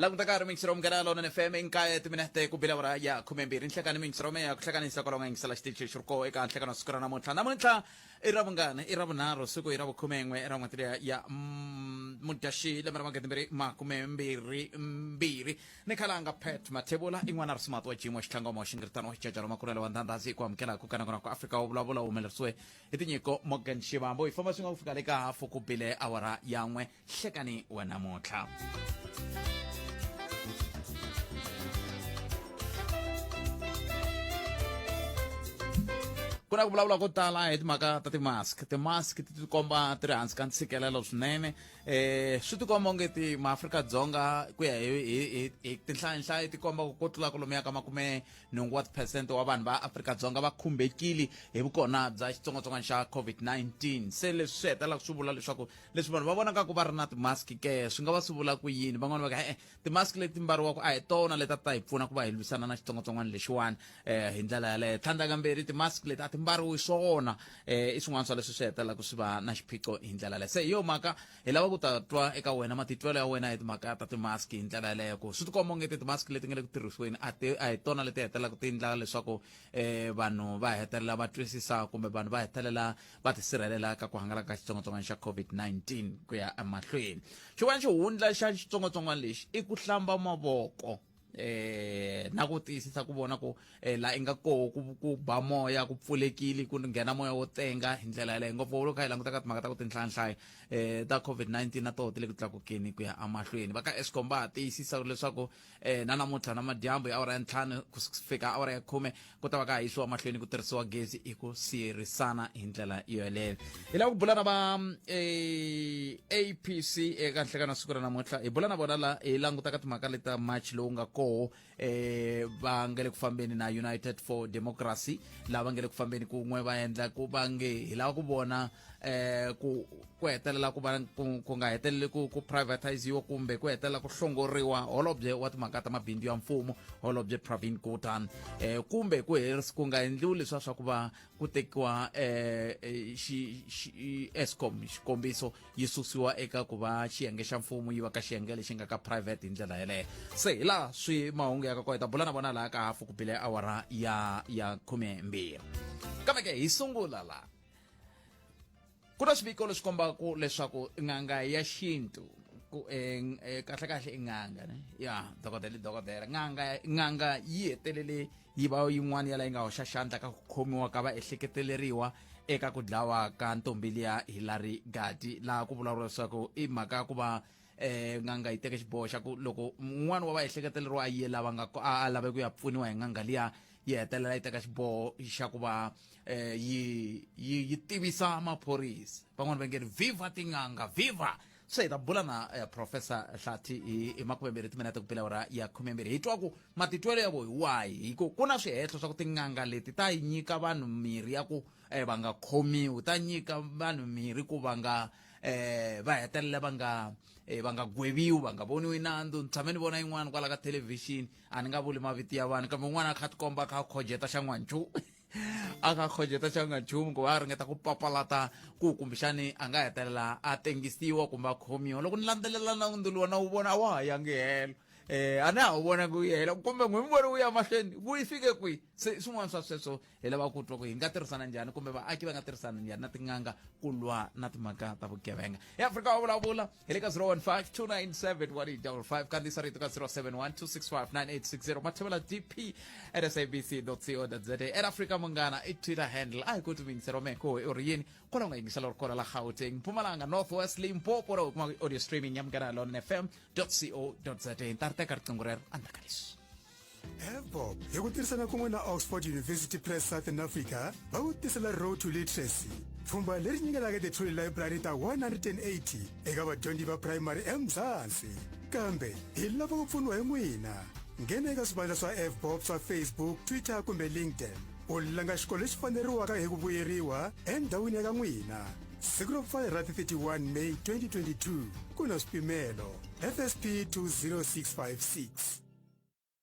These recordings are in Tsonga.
Languta nkarhi mixiro Munghana Lonene FM i nkaye timinete ku bile awara ya khumembirhi nhlekani mixiro meya ku hlanganisa kwalaho nga yingisela xitichi xi ri koho eka nhlekano wa siku ra namuntlha namuntlha i ra vungani i ra vunharhu siku i ra vukhumen'we ra n'hweti liya ya mudyaxihi lembe ra magidi makumembirhi mbirhi ni khalanga Pat Mathebula i n'wana ri wa jimo xitlhangomo xingiritano wa xijajalo makulelo wa ndhandhazi ku amukela ku kanakana ku Afrika wo vulavula humelerisiwe hi tinyiko Morgan Shivambu hi famba swin'we ku fika le ka hafu ku bile awara ya n'we hlekani wa namuntlha ku na ku vulavula ko tala hi timhaka ta ti-mask ti-mask ti tikomba ti ri hansi ka ntshikelelo swinene eh swi tikomba onge ti maAfrika-Dzonga ku ya hi hi hi hi tinhlayanhlayo ti komba ku tlula kwalomuya ka makume nhungu wa tiphesente wa vanhu va Afrika-Dzonga va khumbekile hi vukona bya xitsongwatsongwana xa COVID-19 se leswi swi hetelelaka swi vula leswaku Leswi vanhu va vonaka ku va ri na ti-mask ke, swi nga va swi vula ku yini? Van'wana va ku, e-e, ti-mask leti mbariwaka a hi tona leti a ti ta hi pfuna ku va hi lwisana na xitsongwatsongwana lexiwani um hi ndlela yaleyo. Tlhandlakambirhi, ti-mask leti a ti mbariwi swona um i swin'wana swa leswi swi hetelelaka swi va na xiphiqo hi ndlela yaleyo. Se hi yo mhaka hi lava ku ta twa eka wena matitwelo ya wena hi timhaka ta ti-mask hi ndlela yaleyo, ku swi tikomba onge ti-mask leti nga le ku tirhisiweni a ti a hi tona leti hetelelaka ti endla leswaku um vanhu va hetelela va twisisa kumbe vanhu va hetelela va tisirhelela ka ku hangalaka ka xitsongwatsongwana xa COVID-19 ku ya emahlweni. Xin'wana xihundla xa xitsongwatsongwana lexi i ku hlamba mavoko eh na ku tiyisisa ku vona ku eh, la i nga koho ku, ku ba moya ku pfulekile ku nghena moya wo tenga hi ndlela yaleyo ngopfu loko kha hi languta ka timhaka ta ku tinhlanhlayo eh ta COVID-19 na toho ti le ku tlakukeni ku ya emahlweni va ka Eskom va ha tiyisisa leswaku eh, na namuntlha na madyambu hi awara ya ntlhanu ku fika awara ya khume ku ta va ka ha yisiwa mahlweni ku tirhisiwa gezi hi ku siyerisana hi ndlela yoleyo hi lava ku bula na va eh, apc eka nhlekano wa siku ra namuntlha hi bula na vona la hi languta ka timhaka leta march lowu nga koho eh, va nga le ku fambeni na united for democracy lava nga le ku fambeni kun'we va endla ku va nge hi lava ku vona eh ku ku hetelela ku va ku, ku nga heteleli ku, ku privatiziwa kumbe ku hetelela ku hlongoriwa holobye wa timhaka ta mabindzu ya mfumo holobye Pravin Gordhan eh kumbe ku herisi ku nga endliwi leswiya swa ku va ku tekiwa eh, eh xi, xi Eskom xikombiso yi susiwa eka ku va xiyenge xa mfumo yi va ka xiyenge lexi nga ka private hi ndlela yeleyo se hi laha swi mahungu ya ka kona hi ta bula na vona laha ka hafu ku bile awara ya ya 12 kambe ke hi sungula laha Ku na swiviko leswi kombaka leswaku n'anga ya xintu ku eh, kahle kahle i n'anga ne ya dokodela i dokodela n'anga n'anga yi hetelele yi va yin'wana ya la yi nga hoxa xandla ka ku khomiwa ka vaehleketeleriwa eka ku dlawa ka ntombi liya Hillary Gati laha ku vulavuriwa leswaku i mhaka ya ku va eh n'anga yi teke xiboho xa ku loko un'wana wa vaehleketeleriwa a ye lava nga a lave ku ya pfuniwa hi n'anga liya yi hetelela yi teka xiboho xa ku va eh, yi yi yi tivisa maphorisa van'wana va nge ri viva tin'anga viva se hi ta bula na eh, professor hlathi hi hi makumembirhi timinete ku pela awara ya khumembirhi hi twa ku matitwelo ya vo hi wahi hi ku ku na swihehlo swa ku tin'anga leti ta yi nyika vanhu mirhi ya ku eh, va nga khomiwi ta nyika vanhu mirhi ku va nga eh va hetelela va nga eh, va nga gweviwi va nga voniwi nandzu ni tshame ni vona yin'wana kwala ka thelevhixini a ni nga vuli mavito ya vanhu kambe un'wana a kha tikomba a kha a khojeta xa n'wanchumu a kha khojeta xa nga nchumu ku va a ringeta ku papalata ku kumbexani a nga hetelela a tengisiwa kumbe a khomiwa loko ni landzelela na nduluwa na wu vona a wa ha yangi helo eh a na ha wu vona ku hela kumbe n'wi mi vone wu ya mahlweni wu yi fike kwihi se swin'wana swa sweswo hi lava ku twa ku hi nga tirhisana njhani kumbe vaaki va nga tirhisana njhani na tin'anga ku lwa na timhaka ta vugevenga eafrika wa vulavula hi le ka 015 297 1855 kandziyisa rito ka 071 265 9860 mathevela dp at sabc co za at afrika munghana i twitter handle a hi ku timingiselo meko u ri yini kwala u nga yingisela u ri kona la gauteng mpumalanga north west limpopo ra u kuma audio streaming ya munghana lon fm co za ni ta ri teka riqingho rero endzhaku ka leswi Avbob hi ku tirhisana kun'we na Oxford University Press Southern Africa va ku tisela Road to Literacy, pfhumba leri nyikelaka ti-trolley library ta 180 eka vadyondzi va primary eMzansi. Kambe hi lava ku pfuniwa hi n'wina. Nghena eka swivandla swa Avbob swa Facebook, Twitter kumbe LinkedIn u langa xikolo lexi faneriwaka hi ku vuyeriwa endhawini ya ka n'wina. Siku ro pfala ra ti 31 May 2022 ku na swipimelo. FSP 20656.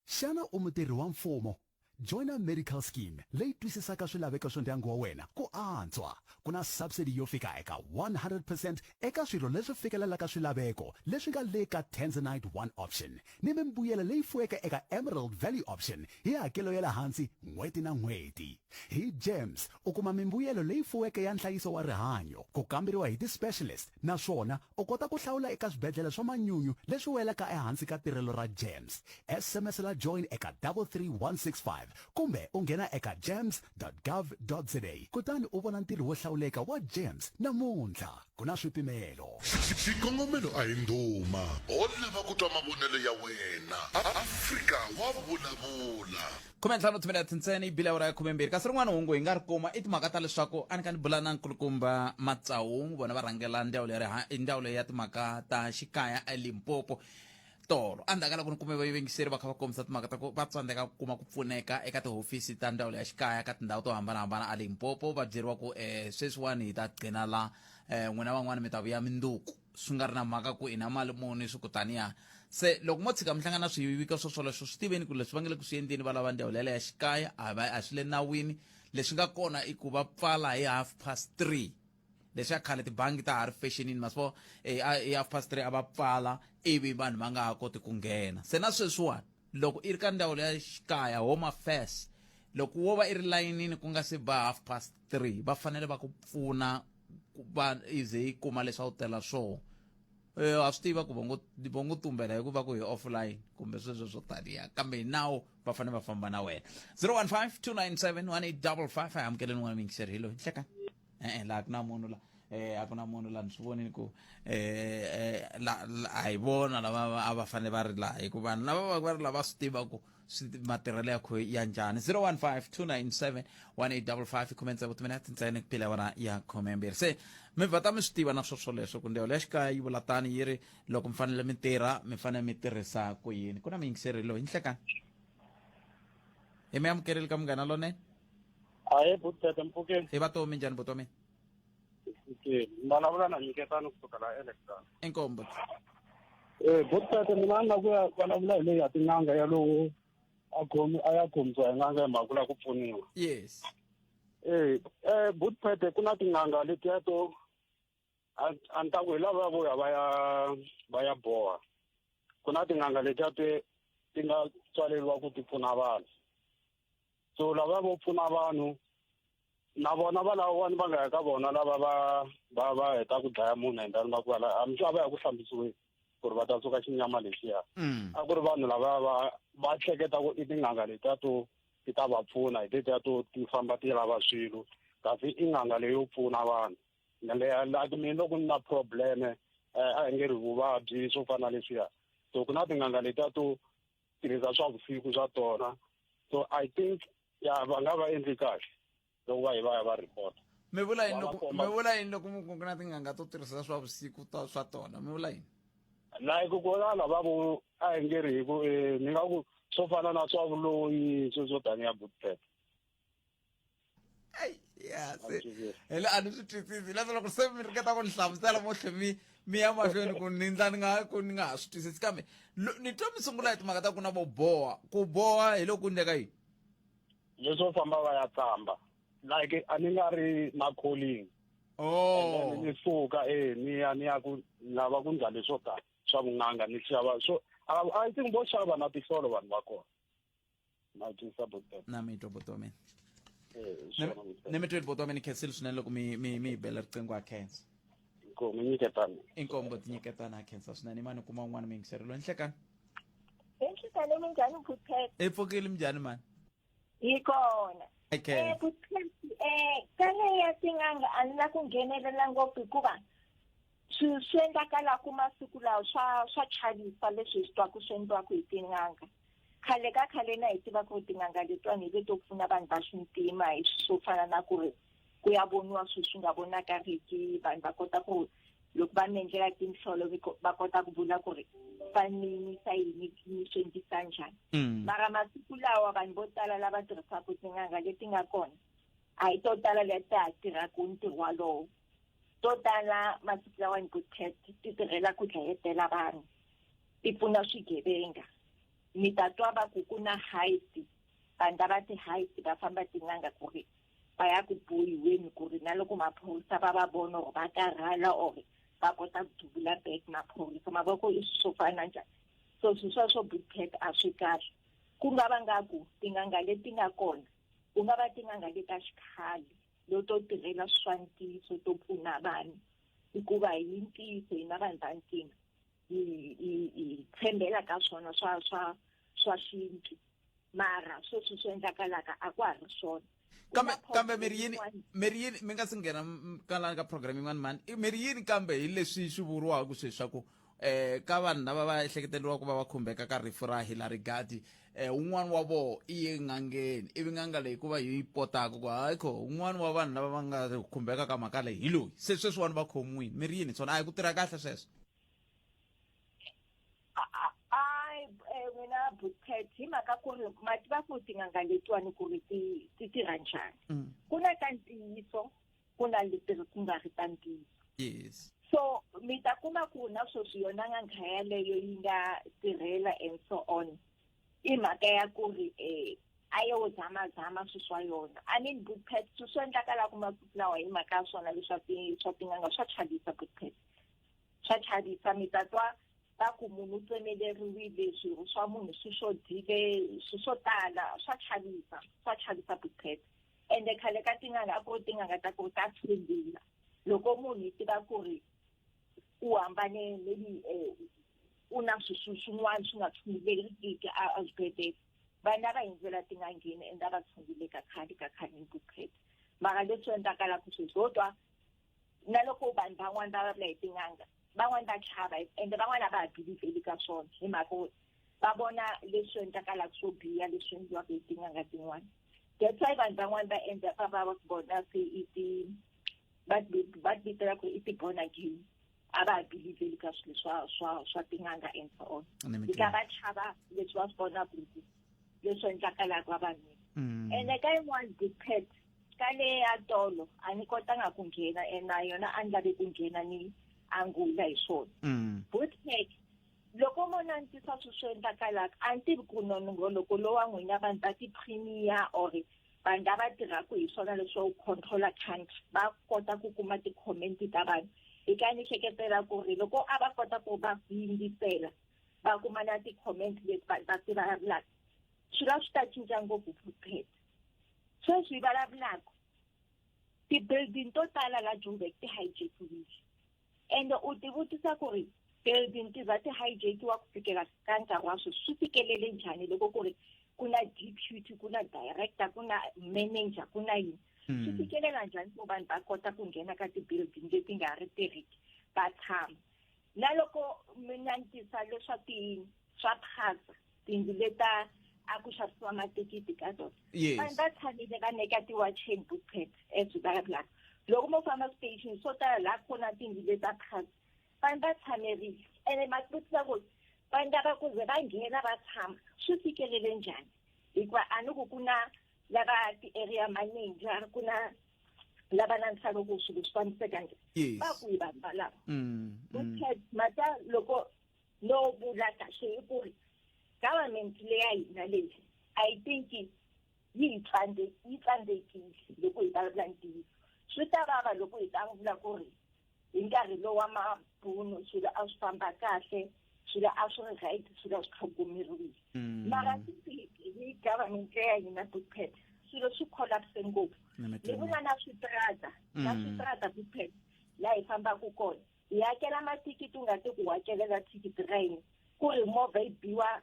Xana u mutirhi wa mfumo? Joina Medical Scheme leyi twisisaka swilaveko swa ndyangu wa wena ku antswa. Ku na subsidy yo fika eka 100 percent eka swirho leswi fikelelaka swilaveko leswi nga le ka Tanzanite One Option ni mimbuyelo leyi fuweke eka Emerald Value Option hi hakelo ya le hansi n'hweti na n'hweti. Hi GEMS u kuma mimbuyelo leyi fuweke ya nhlayiso wa rihanyo, ku kamberiwa hi ti-specialist naswona u kota ku hlawula eka swibedlhele swa manyunyu leswi welaka ehansi ka tirhelo ra GEMS. SMS la join eka 33165 kumbe u nghena eka gems.gov.za kutani u vona ntirho wo hlawuleka wa GEMS namuntlha. Ku na swipimelo. Xikongomelo a hi ndhuma. Ho lava ku twa mavonelo ya wena. Afrika wa vulavula. Khumentlhanu timinete ntsena yi bile awara ya khumembirhi kasi rin'wana hungu hi nga ri kuma i timhaka ta leswaku a ni ka ni bula na nkulukumba Matsaung vona va rhangela ndzawulo ya riha ndzawulo ya timhaka ta xikaya eLimpopo tolo endzhaku ka loko ni kume vayingiseri va kha va kombisa timhaka ta ku va tsandzeka ku kuma ku pfuneka eka tihofisi ta ndzawulo ya xikaya ka tindhawu to hambanahambana a Limpopo va byeriwa ku um sweswiwani hi ta gcina la um n'wina van'wana mi ta vuya minduku swi nga ri na mhaka ku i na mali muni swi ku taniya se loko mo tshika mi hlangana swiviko swo swoleswo swi tiveni ku leswi va nge le ku swi endleni va lava ndzawulo yaleyo ya xikaya a va a swi le nawini leswi nga kona i ku va pfala hi 3:30 leswiya khale tibangi ta ha ri fashionini ma swi vo hi 3:30 a va pfala ivi vanhu va nga ha koti ku nghena se na sweswiwani loko i ri ka ndzawulo ya xikaya home affairs loko wo va i ri layinini ku nga se ba 3:30 va fanele va ku pfuna va i ze yi kuma leswi a wu tela swoho wa swi tiva ku va ngo va ngo tumbela hi ku va ku hi offline kumbe sweswo swo taniya kambe hi nawu va fanele va famba na wena 015 297 1855 a hi amukeleni n'wana miyingiseri hi loyi nhlekani e-e laha ku na munhu la eh a ku na munhu la ni swi vonini ku eh la a hi vona lava a va fanele va ri laha hikuva vanhu lava va va ri lava swi tiva ku swi matirhelo ya kho ya njhani 015 297 1855 khume tsevu timinete ntsena ku phila wona ya khumembirhi se mi vhata mi swi tiva na swo swoleswo ku ndzawulo ya xikaya yi vula tani yi ri loko mi fanele mi tirha mi fanele mi tirhisa ku yini ku na miyingiseri loyi nhlekani hi mi amukerile ka munghana lonene Ahee butete mpfukeni. Hi va minjhani buti wa mina? Mpfukeni. Mi vulavula na Nyiketani kusuka la Alexander. Inkomu buti. Eh butete mina ni la ku ya vulavula hi leyi ya tin'anga ya lowu a khomi a ya khomisiwa hi n'anga hi mhaka ku lava ku pfuniwa. Yes. Eh eh butete ku na tin'anga letiya to a ni ta ku hi lava vo ya va ya va ya boha. Ku na tin'anga letiya ti ti nga tswaleriwa ku ti pfuna vanhu. So lava vo pfuna vanhu na vona va lavawani va nga ya ka vona lava va va va heta ku dlaya munhu and then va ku va hambi a va ya ku hlambisiweni ku ri va ta suka xinyama lexiya a ku ri vanhu lava va va hleketa ku i tin'anga letiya to ti ta va pfuna hi letiya to ti famba ti lava swilo kasi i n'anga leyo pfuna vanhu like mina loko ni na problem a hi nge ri vuvabyi swo fana na leswiya so ku na tin'anga letiya to tirhisa swa vusiku swa tona so i think ya va nga va endli kahle loko va yi va ya va report mi vula yini loko mi vula yini loko mi ku na tin'anga to tirhisa swa vusiku ta swa tona mi vula yini like ku la lava vo a hi nge ri hi ku ni nga ku swo fana na swa vuloyi sweswo swo taniya bootpet ya se hele a ni swi twisisi leswi loko se mi ringeta ku ni hlamusela mo tlhe mi mi ya mahlweni ku ni ndla ni nga ku ni nga ha swi twisisi kambe ni twa mi sungula hi timhaka ta ku na vo boha ku boha hi loko ku endleka yini leswo famba va ya tsamba like a ni nga ri na calling oh ni suka eh ni ya ni ya ku lava ku ndla leswo ta swa vun'anga ni xava so i think vo xava na tihlolo vanhu va kona na twisisa buti na mi twa buti wa mina ni mi tweli buti wa mina khensile swinene loko mi mi mi hi bela riqingho a khensa inkomu nyiketana inkomu buti nyiketana a khensa swinene imani kuma un'wana muyingiseri loyi nhlekani Enhlekani minjhani Bhuthete? I pfukile minjhani mani? Hi kona. Okay. Bhuthete, ka leyi ya tin'anga a ni la ku nghenelela ngopfu hikuva swi swi endlakalaku masiku lawa swa swa chavisa leswi hi swi twaku swi endliwaku hi tin'anga khale ka khale na hi tiva ku tin'anga letiwani hi leto pfuna vanhu va xintima hi swo fana na ku ri ku ya voniwa swilo swi nga vonakariki vanhu va kota ku loko va mi endlela tinhlolo va kota ku vula ku ri fa mi yimisa yini mi swi endlisa njhani mara masiku lawa vanhu vo tala lava tirhisaka tin'anga leti nga kona a hi to tala leti ta ha tirhaka ntirho walowo to tala masiku lawa ni ku test ti tirhela ku dlayetela vanhu ti pfuna swigevenga mi ta twa va ku ku na heist Vanhu lava ti-heist va famba tin'anga ku ri va ya ku bohiweni, ku ri na loko maphorisa va va vona or va karhala or va kota ku duvula back maphorisa mavoko, i swi swo fana njhani. So swilo sweswo, Bootcat, a swi kahle. Ku nga va nga ku tin'anga leti nga kona, ku nga va tin'anga leta xikhale leto tirhela swa ntiyiso, to pfuna vanhu, hikuva hi ntiyiso hina vanhu va ntima hi tshembela ka swona swa xintu, mara sweswi swi endlakalaka a kwa ha ri swona. Kambe mi ri yini, mi ri yini, mi nga si nghena ka ka program yin'wana mani, mi ri yini kambe hi leswi swi vuriwaka sweswi swa ku ka vanhu lava va ehleketeriwaka va va khumbeka ka rifu ra Hillary Gardee, un'wana wa voho i ye n'angeni, ivi n'anga leyi ku va yi potaka ku hayi kho un'wana wa vanhu lava va nga khumbeka ka mhaka leyi hi loyi, se sweswiwani va khomiwile. Mi ri yini swona? A hi ku tirha kahle sweswo? Hayi, wena Bootcat, hi mhaka ku ri ma tiva ku tin'anga letiwani ku ri ti tirha njhani. Ku na ta ntiyiso, ku na leti ku nga ri ta ntiyiso. So mi ta kuma ku na sweswi yona n'anga yaleyo yi nga tirhela and so on, i mhaka ya ku ri a yo zamazama swilo swa yona. I mean, Bootcat, swilo swi endlakalaku masiku lawa hi mhaka ya swona leswa swa tin'anga swa chavisa, Bootcat, swa chavisa. Mi ta twa va ku munhu u tsemeleriwile, swirho swa munhu swi xodile, swilo swo tala swa chavisa, swa chavisa, Bootcat. Ende khale ka tin'anga a ku ri tin'anga ta ku ri ta tshungula. Loko munhu yi tiva ku ri u hambane, maybe u na swilo swin'wana swi nga tshungulekiki a swibedhlele, vanhu lava hindzela tin'angeni ende a va tshunguleka khale ka khale ni Bootcat. Mara leswi endlakalaka sweswi, ho twa na loko vanhu van'wana va vulavula hi tin'anga, van'wana va chava, ende van'wana a va ha believe-li ka swona hi mhaka ku va vona leswi endlakalaka swo biha leswi endliwaka hi tin'anga tin'wana. That's why vanhu van'wana va endla va va vona se i ti va ti vitela ku i ti-born again, a va ha believe-li ka swilo swa tin'anga and so on, hika va chava leswi va swi vonaka ku leswi endlakalaka vavanuna. Ene ka yin'wana, Bootcat, ka le ya tolo a ni kotanga ku nghena, and na yona a ni lavi ku nghena ni angula hi swona. Bootcat, loko mo langutisa swilo swi endlakalaka, a ni tivi ku nongonoko lowa n'wina, vanhu va ti-premier or vanhu lava tirhaka hi swona leswo controla country, va kota ku kuma ti-comment ta vanhu, hi ka ni hleketela ku ri loko a va kota ku va yingisela, va kuma na ti-comment leti vanhu va ti vulavulaka, swilo a swi ta cinca ngopfu. Bootcat, sweswi hi vulavulaka, ti-building to tala la Joburg ti hijackiwile, ende u ti vutisa ku ri building ti za ti hijackiwa ku fikela ka nkarhi wa sweswi, swi fikelele njhani loko ku ri ku na deputy, ku na director, ku na manager, ku na yini? Swi fikelela njhani ku vanhu va kota ku nghena ka ti-building leti nga ri tirhiki va tshama? Na loko mi langutisa leswa ti swa phasa, tindlu leta a ku xavisiwa mathikithi ka tona, vanhu va tshamile va neka tiwacheni, Bootcat, as hi vulavulaka. Loko mo famba station swo tala laha ku na tindlu leta phasa, vanhu va tshamerile, ene ma tivutisa ku vanhu lava ku ze va nghena va tshama swi fikelele njhani, hikuva a ni ku ku na lava ti-area manager, ku na lava langutisaka ku swilo swi fambiseka njhani. Va kwihi vanhu valava? Bootcat, mata loko no vula kahle i ku ri government leya hina leyi, I think yi tsandzekile. Loko hi vulavula ntiyiso, swi ta vava loko hi ta vula ku ri hi nkarhi lowu wa mabunu swilo a swi famba kahle, swilo a swi ri right, swilo a swi tlhogomeriwile. Mara since hi government leya hina, Bootcat, swilo swi collapse ngopfu. Ni vula na switrata na switrata, Bootcat, laha hi fambaka kona hi hakela mathikithi, u nga ti ku hakelela thikithi ra yini ku ri movha yi biwa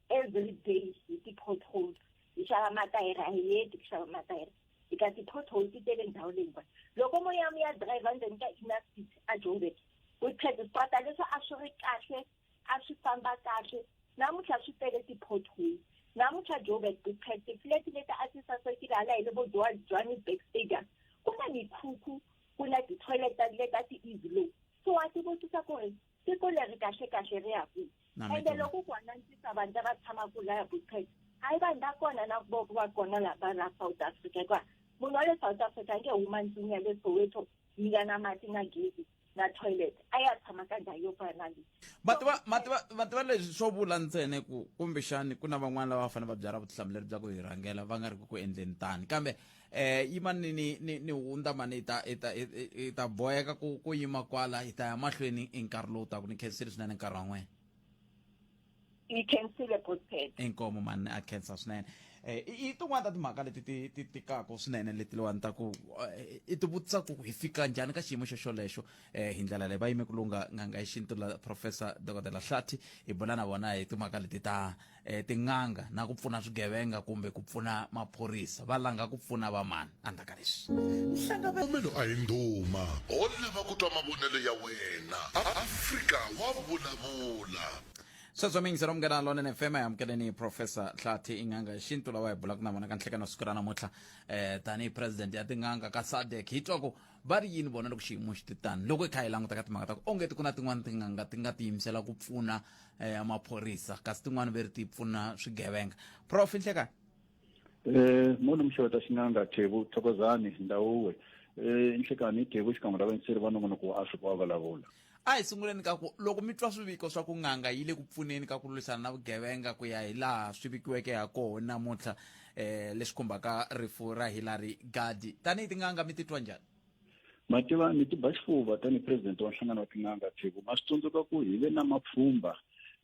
every day hi ti-potholes. Hi xava matayere, a hi heti ku xava matayere hika ti-pothole ti tele ndhawu leyi hinkwayo. Loko mo ya mi ya driver ndzeni ka inner city a Joburg, Bootcat, switrata leswi a swi ri kahle, a swi famba kahle, namuntlha swi tele ti-pothole. Namuntlha Joburg, Bootcat, ti-flat leti a ti sasekile hala hi le vo Johannesburg Stadium, ku na mikhukhu, ku na ti-toilet leta ti-easy low. So wa ti vutisa ku ri tiko leri kahle kahle ri ya kwihi? Ende loko ku langutisa vanhu lava tshamaka laya, Bootcat, hayi vanhu va kona na vo va kona lava la South Africa, hikuva munhu wa le South Africa a nge huma ndlwini ya le Soweto yi nga na mati na gezi. na toilet a ya tshama ka ndhawu yo fana na leyi. Ma tiva ma tiva ma tiva leswi swo vula ntsena ku kumbexani ku na van'wana lava fanele va byarha vutihlamuleri bya ku hi rhangela va nga ri ku ku endleni tani kambe eh yima ni ni ni ni hundza mani hi ta hi ta hi ta boheka ku ku yima kwala hi ta ya mahlweni hi nkarhi lowu taka ni khensile swinene nkarhi wa n'wena. Yi khensile Bhutpet. Inkomu mani a khensa swinene. Eh, i tin'wana ta timhaka leti ti ti tikaka swinene leti lewani ta ku eh, i ti vutisa ku hi fika njhani ka xiyimo xo xolexo eh, hi ndlela leyi va yime ku lunga n'anga ya xintu la professor dokodela Hlathi hi bula na vona hi timhaka leti ta eh, tin'anga na ku pfuna swigevenga kumbe ku pfuna maphorisa va langa ku pfuna vamani endzhaku ka leswi. Melo a hi ndhuma ho lava ku twa mavonelo ya wena. Afrika wa vulavula. Sweswo mi yingisela Munghana Lonene FM hi amukeleni Professor Hlathi in'anga ya xintu lava hi bulaka na vona ka nhlekani wa siku ra namuntlha eh tanihi president ya tin'anga ka SADC hi twa ku va ri yini vona loko xiyimo xi ti tani loko hi kha hi languta ka timhaka ta ku onge ti ku na tin'wana tin'anga ti nga tiyimisela ku pfuna eh maphorisa kasi tin'wana ve ri ti pfuna swigevenga prof nhlekani. Eh molo mxeweta xin'anga Thebu Thokozani Ndawuwe eh nhlekani Thebu xikan'we na vayingiseri va nongonoko wa Afrika wa vulavula. A hi sunguleni ka ku loko mi twa swiviko swa ku n'anga yi le ku pfuneni ka ku lwisana na vugevenga ku ya hi laha swi vikiweke ha koho namuntlha eh leswi khumbaka rifu ra Hillary Gardee tanihi tin'anga mi titwa njhani? Ma tiva ni tiba xifuva tanihi president wa nhlangano wa tin'anga Thebu ma swi tsundzuka ku hi ve na mapfhumba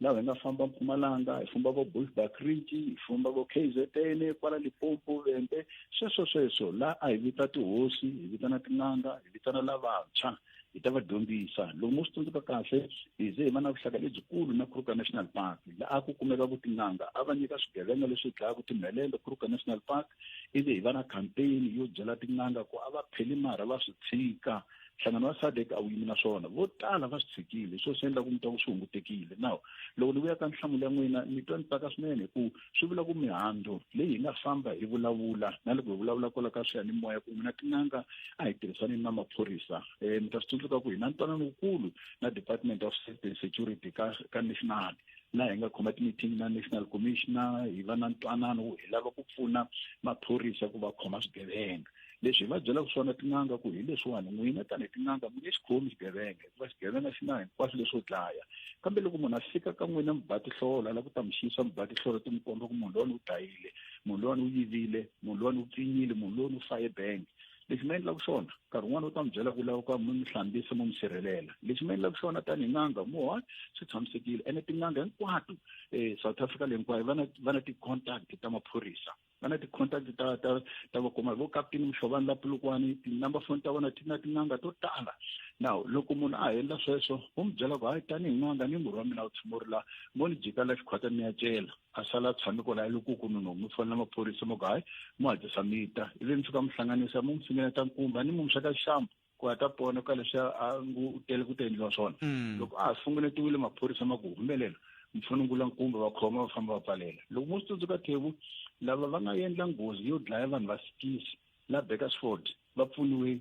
laha hi nga famba Mpumalanga hi famba vo Bushbuckridge hi famba vo KZN kwala Limpopo Vhembe sweswo sweswo laha a hi vita tihosi hi vitana tin'anga hi vitana lavantshwa hi ta va dyondzisa loko mo swi tsundzuka kahle hi ze hi va na vuxaka lebyikulu na Kruger National Park laha ku kumeka ku tin'anga a va nyika swigevenga leswi dlayaka timhelelo Kruger National Park ivi hi va na campaign yo byela tin'anga ku a va pheli marha va swi tshika nhlangano wa SADC a wu yimi na swona vo tala va swi tshikile swo swi endla ku mi twa ku swi hungutekile now loko ni vuya ka nhlamulo ya n'wina ni twa ni tsaka swinene hi ku swi vula ku mihandzu leyi hi nga famba hi vulavula na loko hi vulavula kwala ka swiyanimoya ku n'wina tin'anga a hi tirhisaneni na maphorisa um mi ta swi tsundzuka ku hi na ntwanano wukulu na department of safety and security ka ka national laha hi nga khoma ti-meeting na national commissioner hi va na ntwanano hi lava ku pfuna maphorisa ku va khoma swigevenga leswi hi va byelaka swona tin'anga ku hi leswiwani n'wina tanihi tin'anga mi nge xi khomi xigevenga hikuva xigevenga xi na hinkwaswo leswo dlaya kambe loko munhu a fika ka n'wina mi ba tihlolo a lava ku ta mi xisa mi ba tihlolo ti mi komba ku munhu lowani u dlayile munhu lowani u yivile munhu lowani u pfinyile munhu lowani u faye bank lexi mi endlaka xona nkarhi wun'wana u ta mi byela ku lava ku mi mi hlambisa mi mi sirhelela lexi mi endlaka xona tanihi n'anga mo ha swi tshamisekile ene tin'anga hinkwato um South Africa leyi hinkwayo va na va na ti-contact ta maphorisa va na ti-contact ta ta ta vakoma vo kaputeni Mshobani la Polokwane ti-number phone ta vona ti na tin'anga to tala now loko munhu a endla sweswo u mi byela ku hayi tanihi n'anga ni murhi wa mina wu tshama wu ri la mo ni jika la xikhwata ni ya cela a sala a tshame kwalaya loko ku no mi fonela maphorisa mo ku hayi mo hatlisa mi ta ivi mi fika mi hlanganisa mo mi fingeneta nkumba ni mo mi sweka xambu ku a ta pona ka leswi a ngu u tele ku ta endliwa swona loko a ha funengetiwile maphorisa ma ku humelela mfunungula nkumba va khoma va famba va pfalela loko mo swi tsundzuka Thebu lava va nga endla nghozi yo dlaya vanhu va sikisi la Bakersford va pfuniwe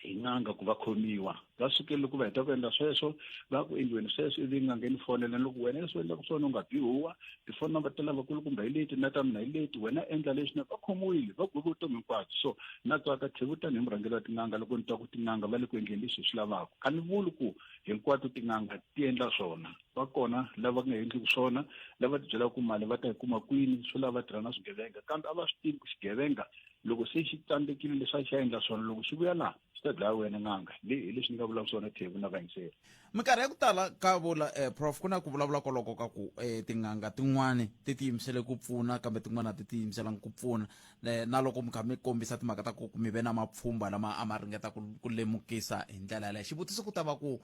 hi n'anga ku va khomiwa va suke loko va heta ku endla sweswo va ku endliweni sweswo ivi n'anga yi ni fonela loko wena leswi u endlaka swona u nga bi huwa tifoni number ta lavakulukumba hi leti na ta mina hi leti wena endla leswi na va khomiwile va gweviwe vutomi hinkwabyo so na tsaka Thebu tanihi murhangeri wa tin'anga loko ni twa ku tin'anga va le ku endleni leswi hi swi lavaka a ni vuli ku hinkwato tin'anga ti endla swona va kona lava nga endliki swona lava ti byelaka ku mali va ta yi kuma kwini swo lava tirha na swigevenga kambe a va swi tivi ku xigevenga loko se xi tsandzekile leswi a xi ya endla swona loko xi vuya laha xi ta dlaya wena n'anga leyi hi leswi ni nga vulaka swona Thebu na vayingiseri. Minkarhi ya ku tala ka vula eh, prof ku na ku vulavula koloko ka ku eh, tin'anga tin'wani ti tiyimisele ku pfuna kambe tin'wana a ti tiyimiselanga ku pfuna eh, na loko mi kha mi kombisa timhaka ta ku mi ve na mapfhumba lama a ma ringeta ku, ku lemukisa hi ndlela yaleyo xivutiso ku ta va ku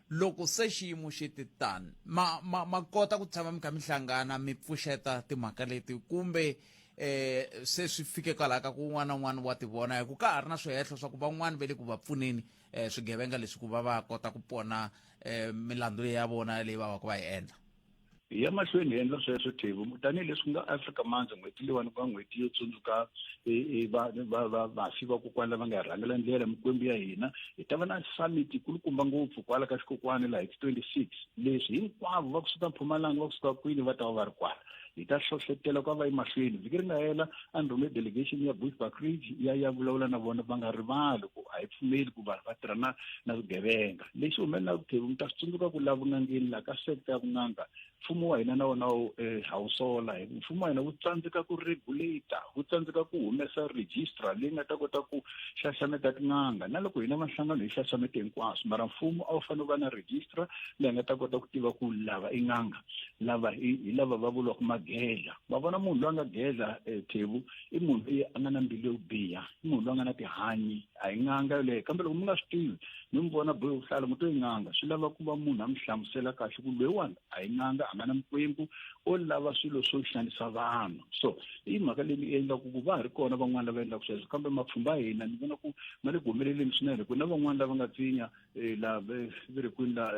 loko se xiyimo xi ti tani ma ma ma kota ku tshama mi kha mi hlangana mi pfuxeta timhaka leti kumbe eh se swi fike kwalaha ka ku un'wana na un'wana wa ti vona hi ku ka ha ri na swihehlo swa ku van'wana va le ku va pfuneni eh swigevenga leswi ku va va kota ku pona eh milandzu ya vona leyi va va ku va yi endla. Hi ya mahlweni hi endla sweswo Thebu tanihileswi ku nga Afrika Month n'hweti leyiwani ku nga n'hweti yo tsundzuka vafi va kokwana lava nga hi rhangela ndlela mikwembu ya hina hi ta va na summit kulukumba ngopfu kwala ka xikokwani laha hi ti 26 leswi hinkwavo va kusuka Mpumalanga va kusuka kwini va ta va va ri kwala hi ta hlohletela ku va emahlweni vhiki ri nga hela a ni rhume delegation ya Bushbuckridge ya ya vulavula na vona va nga rivali ku a hi pfumeli ku vanhu va tirha na na swigevenga. Lexi humelelaka Thevu, mi ta swi tsundzuka ku la vun'angeni la ka sector ya vun'anga, mfumo wa hina na wona wu ha wu sola hi ku mfumo wa hina wu tsandzeka ku regulate, wu tsandzeka ku humesa register leyi nga ta kota ku xaxameta tin'anga. Na loko hina va nhlangano hi xaxamete hinkwaswo, mara mfumo a wu fanele wu va na register leyi nga ta kota ku tiva ku lava i n'anga, lava hi lava va vuriwaka magedla. Va vona munhu loyi a nga gedla, Thevu, i munhu loyi a nga na mbilu yo biha, i munhu loyi a nga na tihanyi, a hi n'anga yoleyo. Kambe loko mi nga swi tivi, mi n'wi vona bohe vuhlalu, mi to i n'anga. Swi lava ku va munhu a mi hlamusela kahle ku loyiwani a hi n'anga, a nga na mikwembu, o lava swilo swo xanisa vanhu. So i mhaka leyi mi endlaku ku va ha ri kona van'wani lava endlaka sweswo, kambe mapfhumba ya hina ni vona ku ma le ku humeleleni swinene. Ku na van'wani lava nga tsinya la ve ri kwini la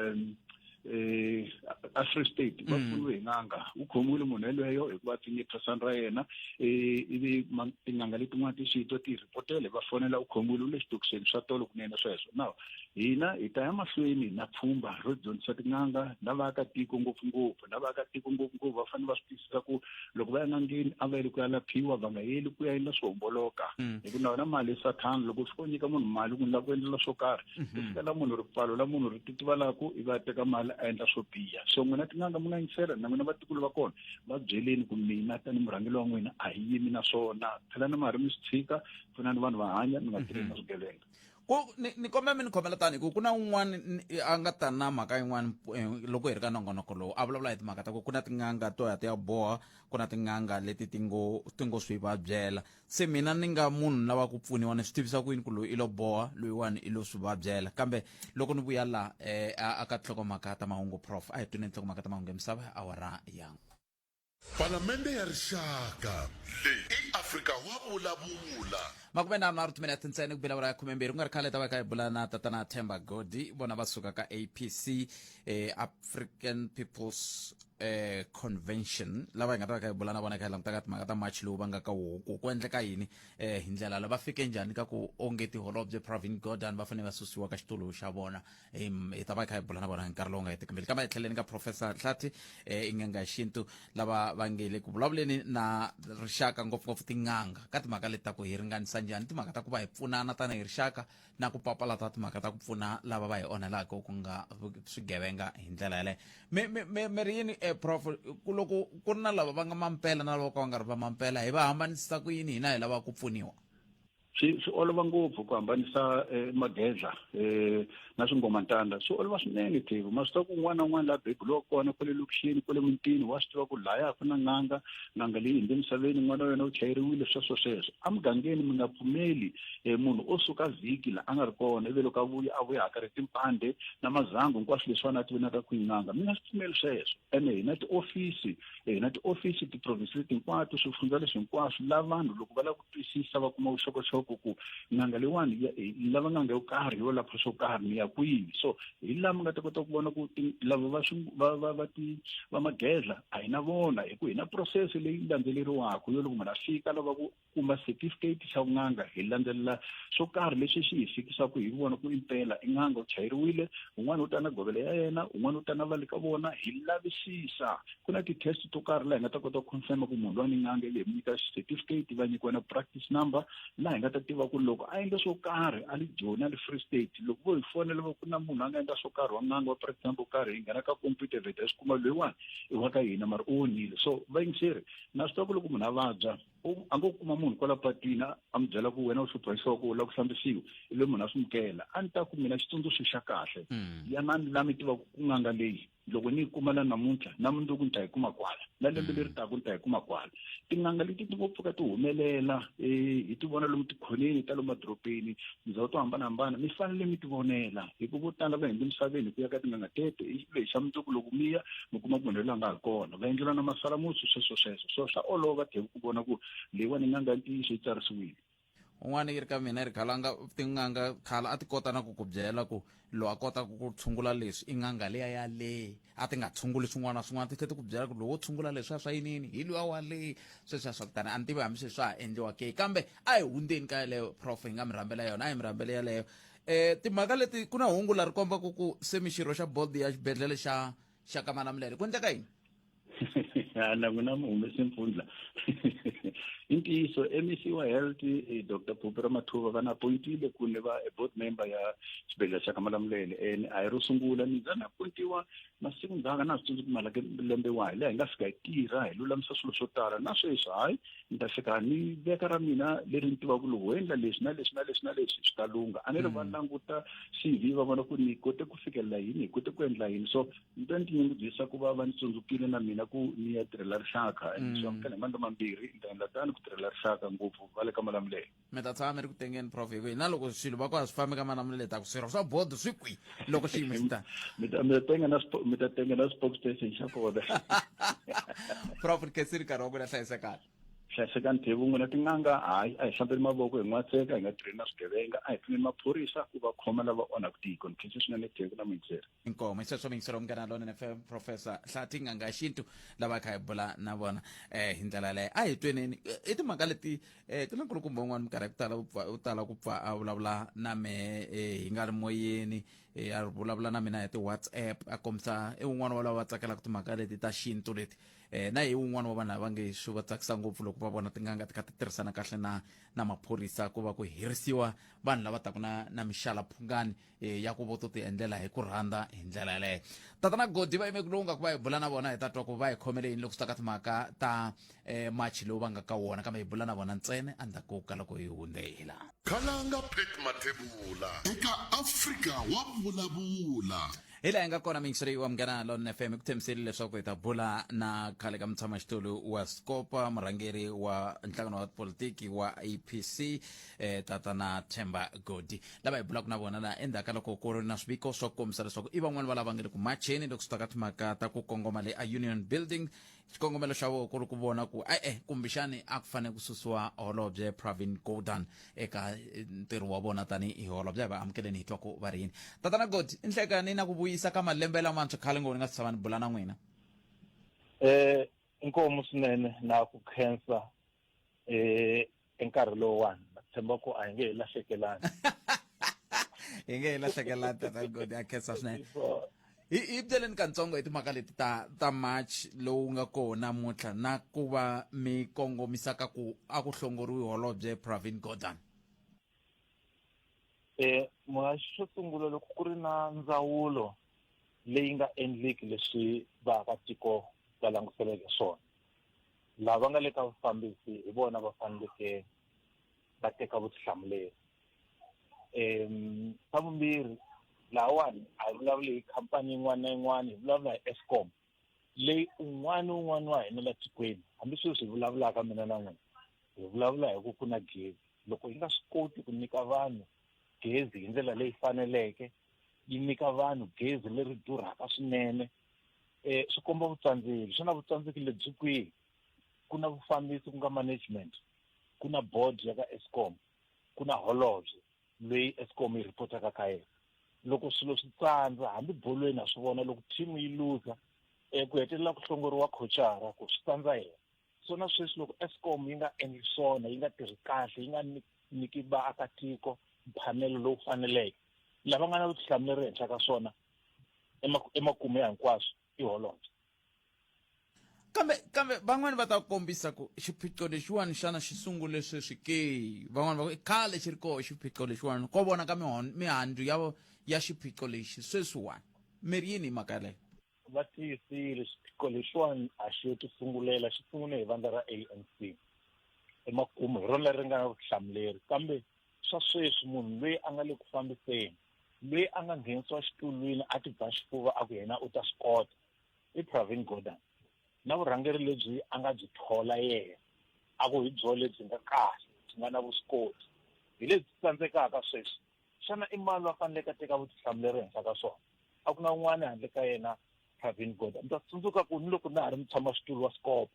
a Free State, va pfuniwe hi n'anga, u khomiwile munhu yelweyo hikuva tsinye phasani ra yena, ivi tin'anga letin'wana ti swi twa, ti ripotele, va fonela, u khomiwile, u le xitokiseni swa tolo kunene sweswo. Now hina hi ta ya mahlweni na pfhumba ro dyondzisa tin'anga na vaakatiko, ngopfungopfu na vaakatiko ngopfungopfu. Va fanele va swi twisisa ku loko va ya n'angeni, a va yeli ku ya laphiwa, va nga yeli ku ya endla swo homboloka, hi ku na yona mali i sathana. Loko u fika u nyika munhu mali ku ni lava ku endlela swo karhi, ku fika la munhu ripfalo la munhu ri titivalaka, ivi a teka mali a endla swo biha. So n'wina tin'anga mi nga yingisela, na n'wina vatikulu va kona, va byeleni ku mina tanihi murhangeri wa n'wina a hi yimi na swona. Phela na mari mi swi tshika, pfunani vanhu va hanya, mi nga tirheni na swigevenga. Ku ni kombela mi ni khomela tani ku na un'wana a nga ta na mhaka yin'wana, loko hi ri ka nongonoko lowu, a vulavula hi timhaka ta ku ku na tin'anga to ya ti ya boha, ku na tin'anga leti ti ngo swi vabyela. Se mina ni nga munhu lava ku pfuniwa, ni swi tivisa ku yini ku loyi i lo boha, loyiwani i lo swi vabyela? Kambe loko ni vuya la a ka tinhlokomhaka ta mahungu, prof, a hi twini tinhlokomhaka ta mahungu ya misava awara ya Palamende ya Rixaka. Leyi i Afrika wa vulavula. 37 timinete ntsena ku bela awara ya 12. Ku nga ri khale ta va kha hi bula na tatana Themba Godi, vona va suka ka APC, African People's Convention, lava hi nga ta va kha hi bula na vona, kha hi languta ka timhaka ta march lowu va nga ka woho, ku ku endleka yini, hi ndlela la va fike njhani ka ku onge tiholobye Pravin Gordhan va fanele va susiwa ka xitulu xa vona. Hi ta va hi kha hi bula na vona hi nkarhi lowu nga hetiki mbilu. Kambe hi tlheleni ka Professor Hlathi, i n'anga ya xintu, lava va nge le ku vulavuleni na rixaka, ngopfungopfu tin'anga, ka timhaka leti ta ku hi ringanisa njhani timhaka ta ku va hi pfunana tanihi rixaka na ku papalata timhaka ta ku pfuna lava va hi onhelaka, ku nga swigevenga hi ndlela yaleyo. Mi ri yini, prof, ku loko ku ri na lava va nga mampela na lava ka va nga ri va mampela, hi va hambanisisa ku yini hina hi lava ku pfuniwa? Swi olova ngopfu ku hambanisa magedla na swingomantanda. Swi olova swinene, Thevu. Ma swi tiva ku un'wana na un'wana laha bebuliwaka kona kwale lokixini, kwale mutini, wa swi tiva ku laya ku na n'anga, n'anga leyi hundze emisaveni, n'wana wa yona u chayeriwile, sweswo sweswo. Emugangeni mi nga pfumeli munhu o suka vhiki la a nga ri kona, ivi loko a vuya, a vuya hakarhe timpande na mazango, hinkwaswo leswiwani a ti vonaka ku n'anga. Mi nga swi pfumeli sweswo. Ene hi na tiofisi, hi na tiofisi tiprovinsi leti hinkwato, swifundza leswi hinkwaswo, la vanhu loko va lava ku twisisa, va kuma vuxokoxoko ku n'anga leyiwani yi lava n'anga yo karhi yo lapha swo karhi, ni ya kwihi. So hi laha mi nga ta kota ku vona ku lava va va va va ti va magedla a hi na vona, hi ku hi na process leyi landzeleriwaka yo loko munhu a fika lava ku kuma certificate xa vun'anga, hi landzelela swo karhi leswi swi hi fikisaka hi vona ku impela i n'anga, u chayeriwile. Un'wana u ta na govela ya yena, un'wana u ta na va le ka vona, hi lavisisa. Ku na ti-test to karhi laha hi nga ta kota ku confirm ku munhu loyi ni n'anga, ivi hi mu nyika certificate, va nyikiwa na practice number, laha hi nga ta tiva ku loko a endla swo karhi a le Joni, a le Free State, loko vo hi fonela va ku na munhu a nga endla swo karhi wa n'anga wa practice number yo karhi, hi nghena ka computer vheta hi swi kuma loyiwani i wa ka hina, mara u onhile. So vayingiseri, na swi tiva ku loko munhu a vabya, a ngo kuma munhu kwala patwini a mi byela ku wena u hlupha nhloko, u lava ku hlambisiwa, ivi munhu a swi mukela. A ni ta ku mina xitsundzuxo xa kahle, yanani la mi tivaka ku n'anga leyi loko ni yi kuma la namuntlha, na mundzuku ni ta yi kuma kwala, na lembe leri taka ni ta yi kuma kwala. Tin'anga leti ti ngo pfuka ti humelela, hi ti vona lomu tikhoneni ta lomu madorobeni, tindhawu to hambanahambana, mi fanele mi ti vonela, hi ku vo tala va hundze emisaveni hi ku ya ka tin'anga teto, ivi hi xa mundzuku loko mi ya mi kuma ku munhu loyi a nga ha kona, va endleriwa na masalamusi, sweswo sweswo. So swa olova the ku vona ku leyiwani n'anga ya ntiyiso yi tsarisiwile. Un'wana yi ri ka mina, yi ri khalanga tin'anga khale a ti kota na ku ku byela ku lowu a kotaka ku tshungula leswi i n'anga liya ya le, a ti nga tshunguli swin'wana na swin'wana, ti tlhela ti ku byela ku lowu wo tshungula leswiya swa yinini hi luya wa le, sweswiya swa kutani. A ni tivi hambi sweswi swa ha endliwa ke, kambe a hi hundzeni ka yeleyo. Prof, hi nga mi rhambela yona, a hi mi rhambela yeleyo. Timhaka leti, ku na hungu la ri kombaka ku se mi xirho xa board ya xibedhlele xa ka Malamulele, ku endleka yini? Na n'wina mi humese mpfundla. I ntiyiso, MEC wa health, Dr Phophi Ramathuba, va na appointile ku ni va board member ya xibedhlele xa ka Malamulele, and a hi ro sungula ni za ni appointiwa masiku ndzhaka na swi tsundzuki malake lembe wahi laha hi nga fika hi tirha hi lulamisa swilo swo tala. Na sweswi hayi, ni ta fika ni veka ra mina leri ni tivaka loko ho endla leswi na leswi na leswi na leswi swi ta lungha. A ni ri va languta CV va vona ku ni kote ku fikelela yini, hi kote ku endla yini. So ni ta ni tinyungubyisa ku va va ni tsundzukile na mina ku ni ya tirhela rixaka, and swi amukela hi mandla mambirhi. Ni ta endla tani ku tirhela rixaka, ngopfu va le ka Malamulele. Mi ta tshama mi ri ku tengeni, prof, hi ku hina loko swilo va ku a swi fambi ka Malamulele, ta ku swirho swa bodo swi kwi loko xiyimo xi ta. Mi ta tenga na spokesperson xa kona. Prof, khensini nkarhi wa ku na, hlayisekani. Hlayisekani, Thevu. N'wina tin'anga, hayi, a hi hlambeli mavoko, hi n'watseka, hi nga tirheni na swigevenga, a hi pfuneni maphorisa ku va khoma lava onhaka tiko. Ni khense swinene, Thevu na muyingiseri. Inkomo. Isweswo miyingiseri Munghana Lonene FM, Professor Hlathi, n'anga ya xintu, lava kha hi bula na vona hi ndlela yaleyo. A hi tweneni i timhaka leti ku na nkulukumba un'wana minkarhi ya ku tala u tala ku pfa a vulavula na mehe hi nga ri moyeni, a vulavula na mina hi ti-WhatsApp, a kombisa i wun'wana wa lava va tsakelaka timhaka leti ta xintu leti, na hi wun'wana wa vanhu lava nge swi va tsakisa ngopfu loko va vona tin'anga ti kha ti tirhisana kahle na maphorisa ku va ku herisiwa vanhu lava taka na mixalaphungani ya ku vo to ti endlela hi ku rhandza hi ndlela yaleyo. Tatana Godi va yime ku lowu nga ku va hi bula na vona, hi ta twa ku va hi khomele yini loko swi ta ka timhaka ta March lowu va nga ka wona, kambe hi bula na vona ntsena endzhaku ka loko hi hundze hi laha. Khalanga Pat Mathebula eka Afrika wa Vulavula. Hi laha hi nga kona, miyingiseri wa Munghana Lonene FM, hi ku tshembisile leswaku hi ta bula na khale ka mutshamaxitulu wa Scopa, murhangeri wa nhlangano wa politiki wa APC, tatana Themba Godi, lava hi bulaka na vona laha endzhaku ka loko ku ri na swiviko swa ku kombisa leswaku i van'wani va lava nga le ku macheni loko swi ta ka timhaka ta ku kongoma le a Union Building, xikongomelo xa vona ku ri ku vona ku e-e, kumbexani a ku fanele ku susiwa holobye Pravin Gordhan eka ntirho wa vona tanihi holobye. A va amukeleni, hi twa ku va ri yini. Tatana Godi, i nhlekani na ku vuyisa ka malembe lamantshwa, khale ngopfu ni nga si tshama ni bula na n'wina. Inkomu swinene na ku khensa enkarhi lowuwani, na tshemba ku a hi nge hi lahlekelani. Hi nge hi lahlekelani, tata Godi, a khensa swinene. Hi byeleni katsongo hi timhaka leti ta March lowu nga kona namuntlha na ku va mi kongomisaka ku a ku hlongoriwi holobye Pravin Gordhan. Muhaxi, xo sungula, loko ku ri na ndzawulo leyi nga endliki leswi vaakatiko va languseleke swona, lava nga le ka vufambisi hi vona va faneleke va teka vutihlamuleri. Xa vumbirhi, lahawani a hi vulavuli hi khampani yin'wana na yin'wana, hi vulavula hi Eskom leyi un'wana na un'wana wa hina la tikweni, hambi sweswi hi vulavulaka mina na n'wina, hi vulavula hi ku ku na gezi. Loko yi nga swi koti ku nyika vanhu gezi hi ndlela leyi faneleke, yi nyika vanhu gezi leri durhaka swinene, swi komba vutsandzeki. Xana vutsandzeki lebyi kwihi? Ku na vufambisi, ku nga management, ku na board ya ka Eskom, ku na holobye loyi Eskom yi ripotaka ka yena. Loko swilo swi tsandza, hambi bolweni ha swi vona, loko team yi luza, ku hetelela ku hlongoriwa khochara ku swi tsandza yena. So na sweswi loko Eskom yi nga endli swona, yi nga tirhi kahle, yi nga nyiki vaakatiko mphamelo lowu faneleke, lava nga na vutihlamuleri henhla ka swona emakumu ya hinkwaswo i holobye. Kambe van'wani va ta kombisa ku xiphiqo lexiwani xana xi sungule sweswi ke? Van'wani va ku i khale xi ri koho xiphiqo lexiwani, ko vona ka mihandzu ya xiphiqo lexi sweswiwani. Mi ri yini hi mhaka yaleyo? Va tiyisile, xiphiqo lexiwani a xi yo tisungulela, xi sungule hi vandla ra ANC. Emakumu hi rona leri nga na vutihlamuleri, kambe swa sweswi munhu loyi a nga le ku fambiseni, loyi a nga nghenisiwa xitulwini a ti ba xifuva a ku yena u ta swi kota, i Pravin Gordhan, na vurhangeri lebyi a nga byi thola yena a ku hi byo lebyi nga kahle, byi nga na vuswikoti, hi lebyi tsandzekaka sweswi. Xana i mani loyi a faneleke a teka vutihlamuleri henhla ka swona? A ku na un'wana handle ka yena Pravin Gordhan. Ni ta tsundzuka ku ni loko na ha ri mutshamaxitulu wa Scope,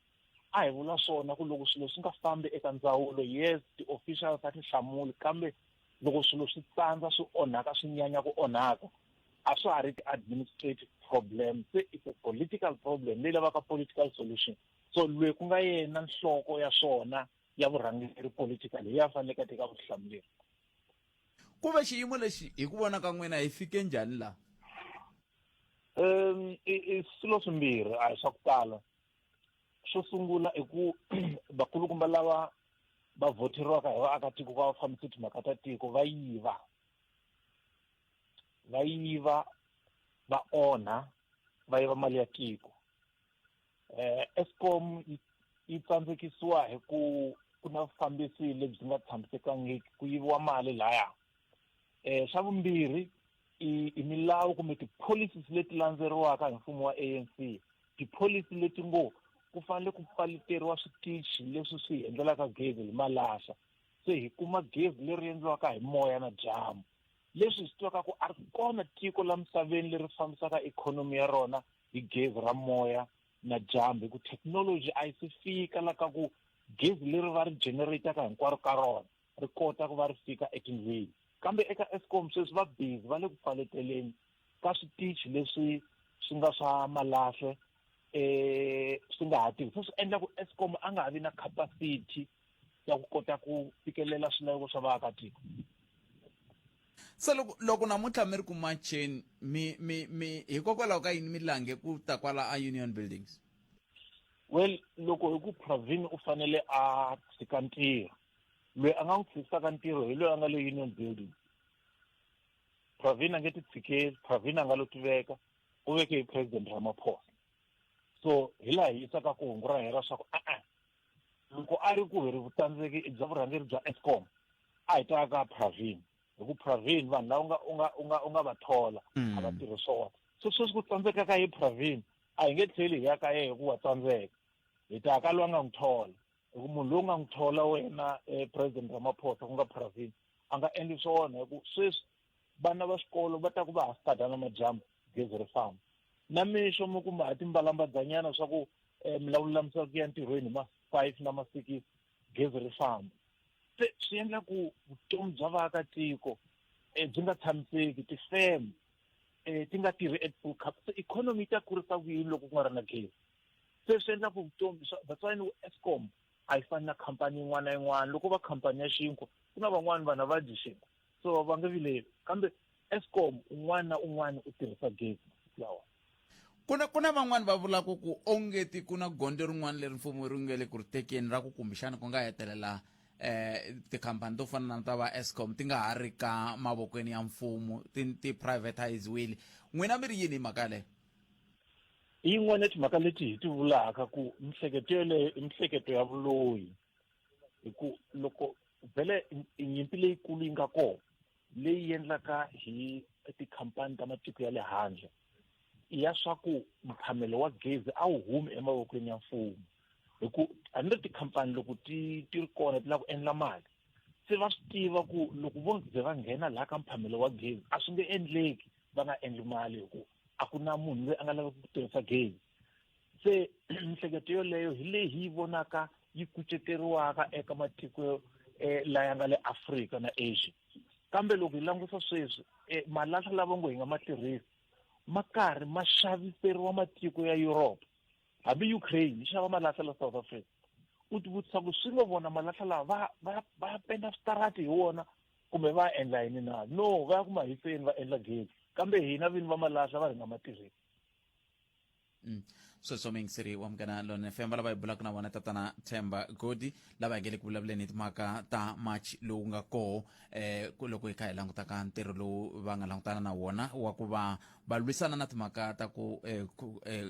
a hi vula swona ku loko swilo swi nga fambi eka ndzawulo, yes, ti-officials a ti hlamuli, kambe loko swilo swi tsandza, swi onhaka, swi nyanya ku onhaka, a swa ha ri ti-administrative problem, se it's a political problem leyi lavaka political solution. So loyi ku nga yena nhloko ya swona ya vurhangeri political, hi ya faneleke a teka vutihlamuleri. Ku ve xiyimo lexi, hi ku vona ka n'wina, hi fike njhani laha? I swilo swimbirhi, a hi swa ku tala. Xo sungula i ku vakulukumba lava va vhoteriwaka hi vaakatiko va fambise timhaka ta tiko va yiva va yiva va onha va yiva mali ya tiko. Eskom yi tsandzekisiwa hi ku ku na vufambisi lebyi nga tshamisekangiki, ku yiviwa mali laya. Xa vumbirhi i milawu kumbe ti-policies leti landzeriwaka hi mfumo wa ANC, tipholisi leti ngo ku fanele ku pfaleteriwa switichi leswi swi hi endlelaka gezi hi malahla, se hi kuma gezi leri endliwaka hi moya na dyambu. Leswi hi swi tivaka ku a ri kona tiko la misaveni leri fambisaka ikhonomi ya rona hi gezi ra moya na dyambu, hi ku thekinoloji a yi se fika la ka ku gezi leri va ri generataka hinkwaro ka rona ri kota ku va ri fika etindlwini. Kambe eka Eskom sweswi va busy va le ku pfaleteleni ka switichi leswi swi nga swa malahle swi nga ha tirhi. Se swi endla ku Eskom a nga ha vi na capacity ya ku kota ku fikelela swilaveko swa vaakatiko. Se loko namuntlha mi ri ku macheni, mi mi mi hikokwalaho ka yini mi lange ku ta kwala a Union Buildings? Well, loko hi ku Pravin u fanele a tshika ntirho, loyi a nga n'wi tshikisaka ntirho hi loyi a nga le Union Buildings. Pravin a nge ti tshikeli, Pravin a nga lo tiveka, u veke hi President Ramaphosa. So hi laha hi yisaka ku hungu ra hina ra swa ku e-e, loko a ri ku hi ri vutsandzeki bya vurhangeri bya Eskom, a hi ta ka Pravin, hi ku Pravin vanhu lava u nga va thola a va tirhi swona. So sweswi ku tsandzeka ka ye Pravin, a hi nge tlheli hi ya ka yehe ku wa tsandzeka, hi ta ka loyi a nga n'wi thola, hi ku munhu loyi u nga n'wi thola wena President Ramaphosa, ku nga Pravin, a nga endli swona. Hi ku sweswi vana va xikolo va ta ku va ha stada na madyambu gezi ri famba na mixo, mi kuma ha timbalambadzanyana swa ku mi lava lulamisa ku ya ntirhweni hi ma 5 na ma 6, gezi ri famba. Se swi endla ku vutomi bya vaakatiko byi nga tshamiseki, tifeme ti nga tirhi at full capacity. Economy yi ta kurisa ku yini loko ku nga ri na gezi? Se swi endla ku vutomi, that's why ni ku Eskom a yi fani na khampani yin'wana na yin'wana. Loko va khampani ya xinkwa, ku na van'wani vanhu a va dyi xinkwa, so va nge vileli, kambe Eskom un'wana na un'wana u tirhisa gezi lawa. Ku na van'wani va vulaka ku ongeti ku na gondzo rin'wana leri mfumo ri nge le ku ri tekeni ra ku kumbexana ku nga hetelela tikhampani to fana na ta va Eskom ti nga ha ri ka mavokweni ya mfumo, ti privatiziwile. N'wina mi ri yini hi mhaka yaleyo? Yin'wana ya timhaka leti hi ti vulaka ku mihleketo yeleyo i mihleketo ya vuloyi, hi ku loko vhele nyimpi leyikulu yi nga kona leyi endlaka hi tikhampani ta matiko ya le handle ya swa ku mphamelo wa gezi a wu humi emavokweni ya mfumo, hi ku hambi ri tikhampani loko ti ri kona ti lava ku endla mali, se va swi tiva ku loko vo ze va nghena laha ka mphamelo wa gezi a swi nge endleki va nga endli mali, hi ku a ku na munhu loyi a nga laveki ku tirhisa gezi. Se mihleketo yoleyo hi leyi hi yi vonaka yi kuceteriwaka eka matiko laya nga le Afrika na Asia. Kambe loko hi langusa sweswi, malahla lava ngo hi nga ma tirhisi ma karhi ma xaviseriwa matiko ya Europe, hambi Ukraine yi xava malahla la South Africa. U ti vutisa ku swi ngo vona malahla lawa va ya penda switarati hi wona kumbe va endla yini na? No, va ya ku ma hiseni va endla gezi, kambe hina vini va malahla va ri nga ma tirhisi. Sweswo muyingiseri wa Munghana Lone FM, lava hi bulaka na vona tatana Themba Godi, lava hi nge le ku vulavuleni hi timhaka ta March lowu nga koho, loko hi kha hi languta ka ntirho lowu va nga langutana na wona wa ku va va lwisana na timhaka ta ku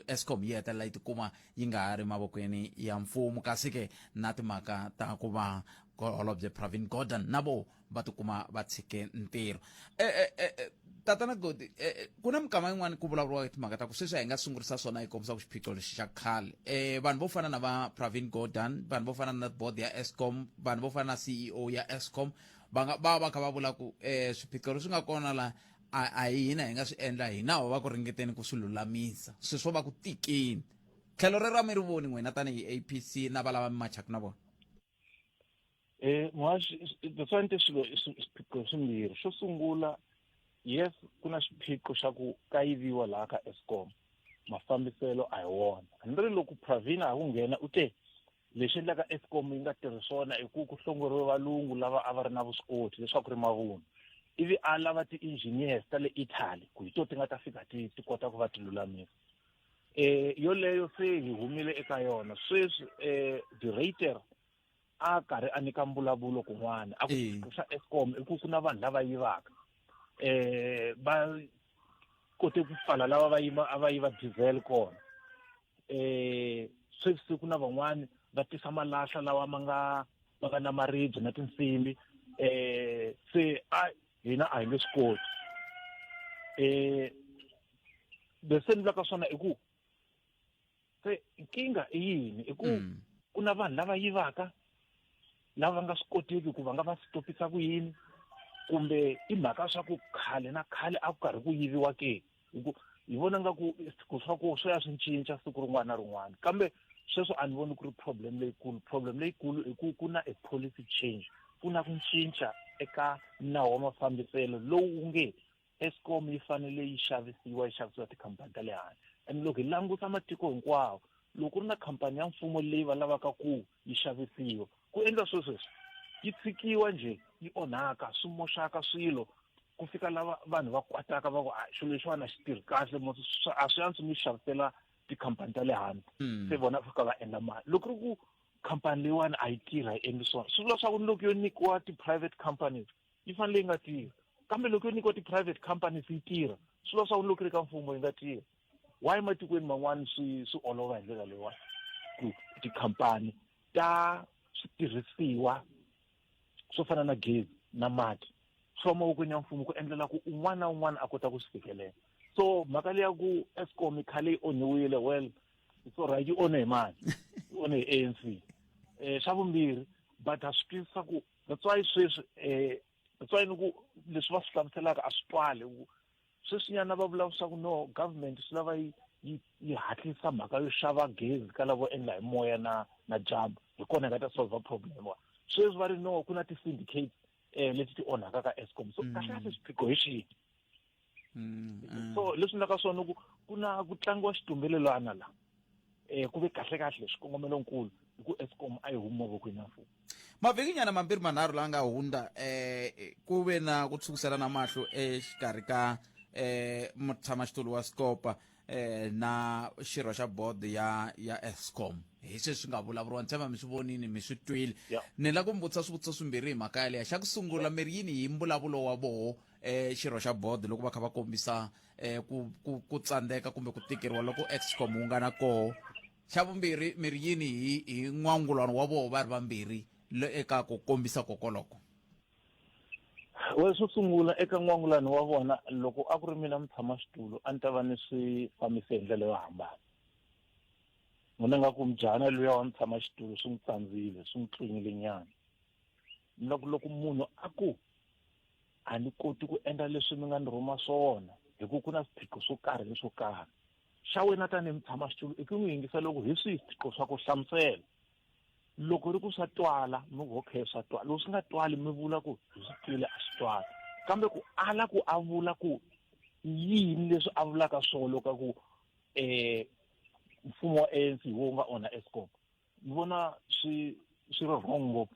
Eskom yi hetelela yi tikuma yi nga ha ri mavokweni ya mfumo, kasi ke na timhaka ta ku va holobye Pravin Gordhan na vo va tikuma va tshike ntirho. Tatana Godi, ku na mikama yin'wana ku vulavuriwa hi timhaka ta ku sweswi a hi nga sungurisa swona hi kombisa ku xiphiqo lexi xa khale, vanhu vo fana na va Pravin Gordhan, vanhu vo fana na board ya Eskom, vanhu vo fana na CEO ya Eskom, va nga va va kha va vula ku swiphiqo leswi nga kona la a hi hina hi nga swi endla, hina va ku ringeteni ku swi lulamisa, sweswo swo va ku tikeni. Tlhelo rero a mi ri voni n'wina tanihi APC na va lava mi machaka na vona? Muhaxi, that's why ni te swilo swiphiqo swimbirhi. Xo sungula, yes, ku na xiphiqo xa ku kayiviwa laha ka Eskom, mafambiselo a hi wona. Hambi ri loko Pravin a ku nghena u te lexi endlaka Eskom yi nga tirhi swona i ku ku hlongoriwe valungu lava a va ri na vuswikoti, leswaku ri mavunwa, ivi a lava ti-engineers ta le Italy ku hi to ti nga ta fika ti kota ku va ti lulamisa. Yoleyo se hi humile eka yona sweswi. The rater a karhi a nyika mbulavulo kun'wana a ku xiphiqo xa Eskom i ku ku na vanhu lava yivaka, va kote ku pfala lava va yima a va yiva diesel kona. Sweswi se ku na van'wani va tisa malahla lawa ma nga na maribye na tinsimbi. Se a hina a hi nge swi koti. Leswi ni vulaka swona i ku se nkingha i yini? I ku ku na vanhu lava yivaka lava va nga swi koteki ku va nga va stopisa ku yini, kumbe i mhaka swa ku khale na khale a ku karhi ku yiviwa ke? Hi ku hi vona nga ku ku swa ku swo ya swi cinca siku rin'wana na rin'wana, kambe sweswo a ni voni ku ri problem leyikulu. Problem leyikulu i ku ku na a policy change, ku na ku cinca eka nawu wa mafambiselo lowu nge Eskom yi fanele yi xavisiwa, yi xavisiwa tikhampani ta le handle. And loko hi languta matiko hinkwawo, loko ku ri na khampani ya mfumo leyi va lavaka ku yi xavisiwa, ku endla swo sweswi yi tshikiwa njhe, yi onhaka, swi moxaka swilo ku fika lava vanhu va kwataka va ku a xilo lexiwani a xi tirhi kahle, a swi antswi mi xavisela tikhampani ta le handle. Se vona fika va endla mali. Loko ri ku khampani leyiwani a yi tirha, yi endli swona, swi vula swa ku loko yo nyikiwa ti-private companies yi fanele yi nga tirhi, kambe loko yo nyikiwa ti-private companies yi tirha, swi vula swa ku loko ri ka mfumo yi nga tirhi. Why matikweni man'wani swi olova hi ndlela leyiwani ku tikhampani ta switirhisiwa swo fana na gezi na mati swi va mavokweni ya mfumo ku endlela ku un'wana na un'wana a kota ku swi fikelela? So mhaka leya ku Eskom i khale yi onhiwile, well, it's all right. Yi onhe hi mani? Yi onhe hi ANC. Xa vumbirhi, but ha swi twisisa ku that's why sweswi, that's why ni ku leswi va swi hlamuselaka a swi twali. Sweswinyana va vulavula ku no government swi lava yi hatlisa mhaka yo xava gezi ka lavo endla hi moya na dyambu, hi kona hi nga ta solve problem wa sweswi. Va ri no, ku na ti-syndicates leti ti onhaka ka Eskom. So kahle kahle xiphiqo hi xihi? So leswi endlaka swona ku ku na ku tlangiwa xitumbelelwana la, ku ve kahle kahle xikongomelonkulu hi ku Eskom a yi humi mavokweni ya mfumo. Mavhikinyana mambirhi manharhu la nga hundza, ku ve na ku tshukiselana mahlo exikarhi ka mutshamaxitulu wa Scopa na xirho xa board ya Eskom, hi sweswi nga vulavuriwa. Ni tshemba mi swi vonini, mi swi twile. Ni lava ku mi vutisa swivutiso swimbirhi hi mhaka yaleyo. Xa ku sungula, mi ri yini hi mbulavulo wa voho, xirho xa board, loko va kha va kombisa ku tsandzeka kumbe ku tikeriwa loko Eskom wu nga na koho? Xa vumbirhi, mi ri yini hi n'wangulano wa voho va ri vambirhi le eka ku kombisa kokoloko? We, swo sungula, eka n'wangulano wa vona, loko a ku ri mina mutshamaxitulu, a ni ta va ni swi fambise hi ndlela yo hambana. Vona nga ku mujana luya wa mutshamaxitulu swi n'wi tsandzile, swi n'wi tlinyile nyana. Loko munhu a ku a ni koti ku endla leswi mi nga ni rhuma swona hi ku ku na swiphiqo swo karhi leswo karhi, xa wena tanihi mutshamaxitulu i ku n'wi yingisa loko hi swihi swiphiqo swa ku hlamusela. Loko ri ku swa twala, mi ku okay, swa twala. Loko swi nga twali, mi vula ku hi swi twile, a swi twali. Kambe ku ala ku a vula ku yini leswi a vulaka swona loko a ku mfumo wa ANC hi wo nga onha Eskom, ni vona swi ri wrong ngopfu.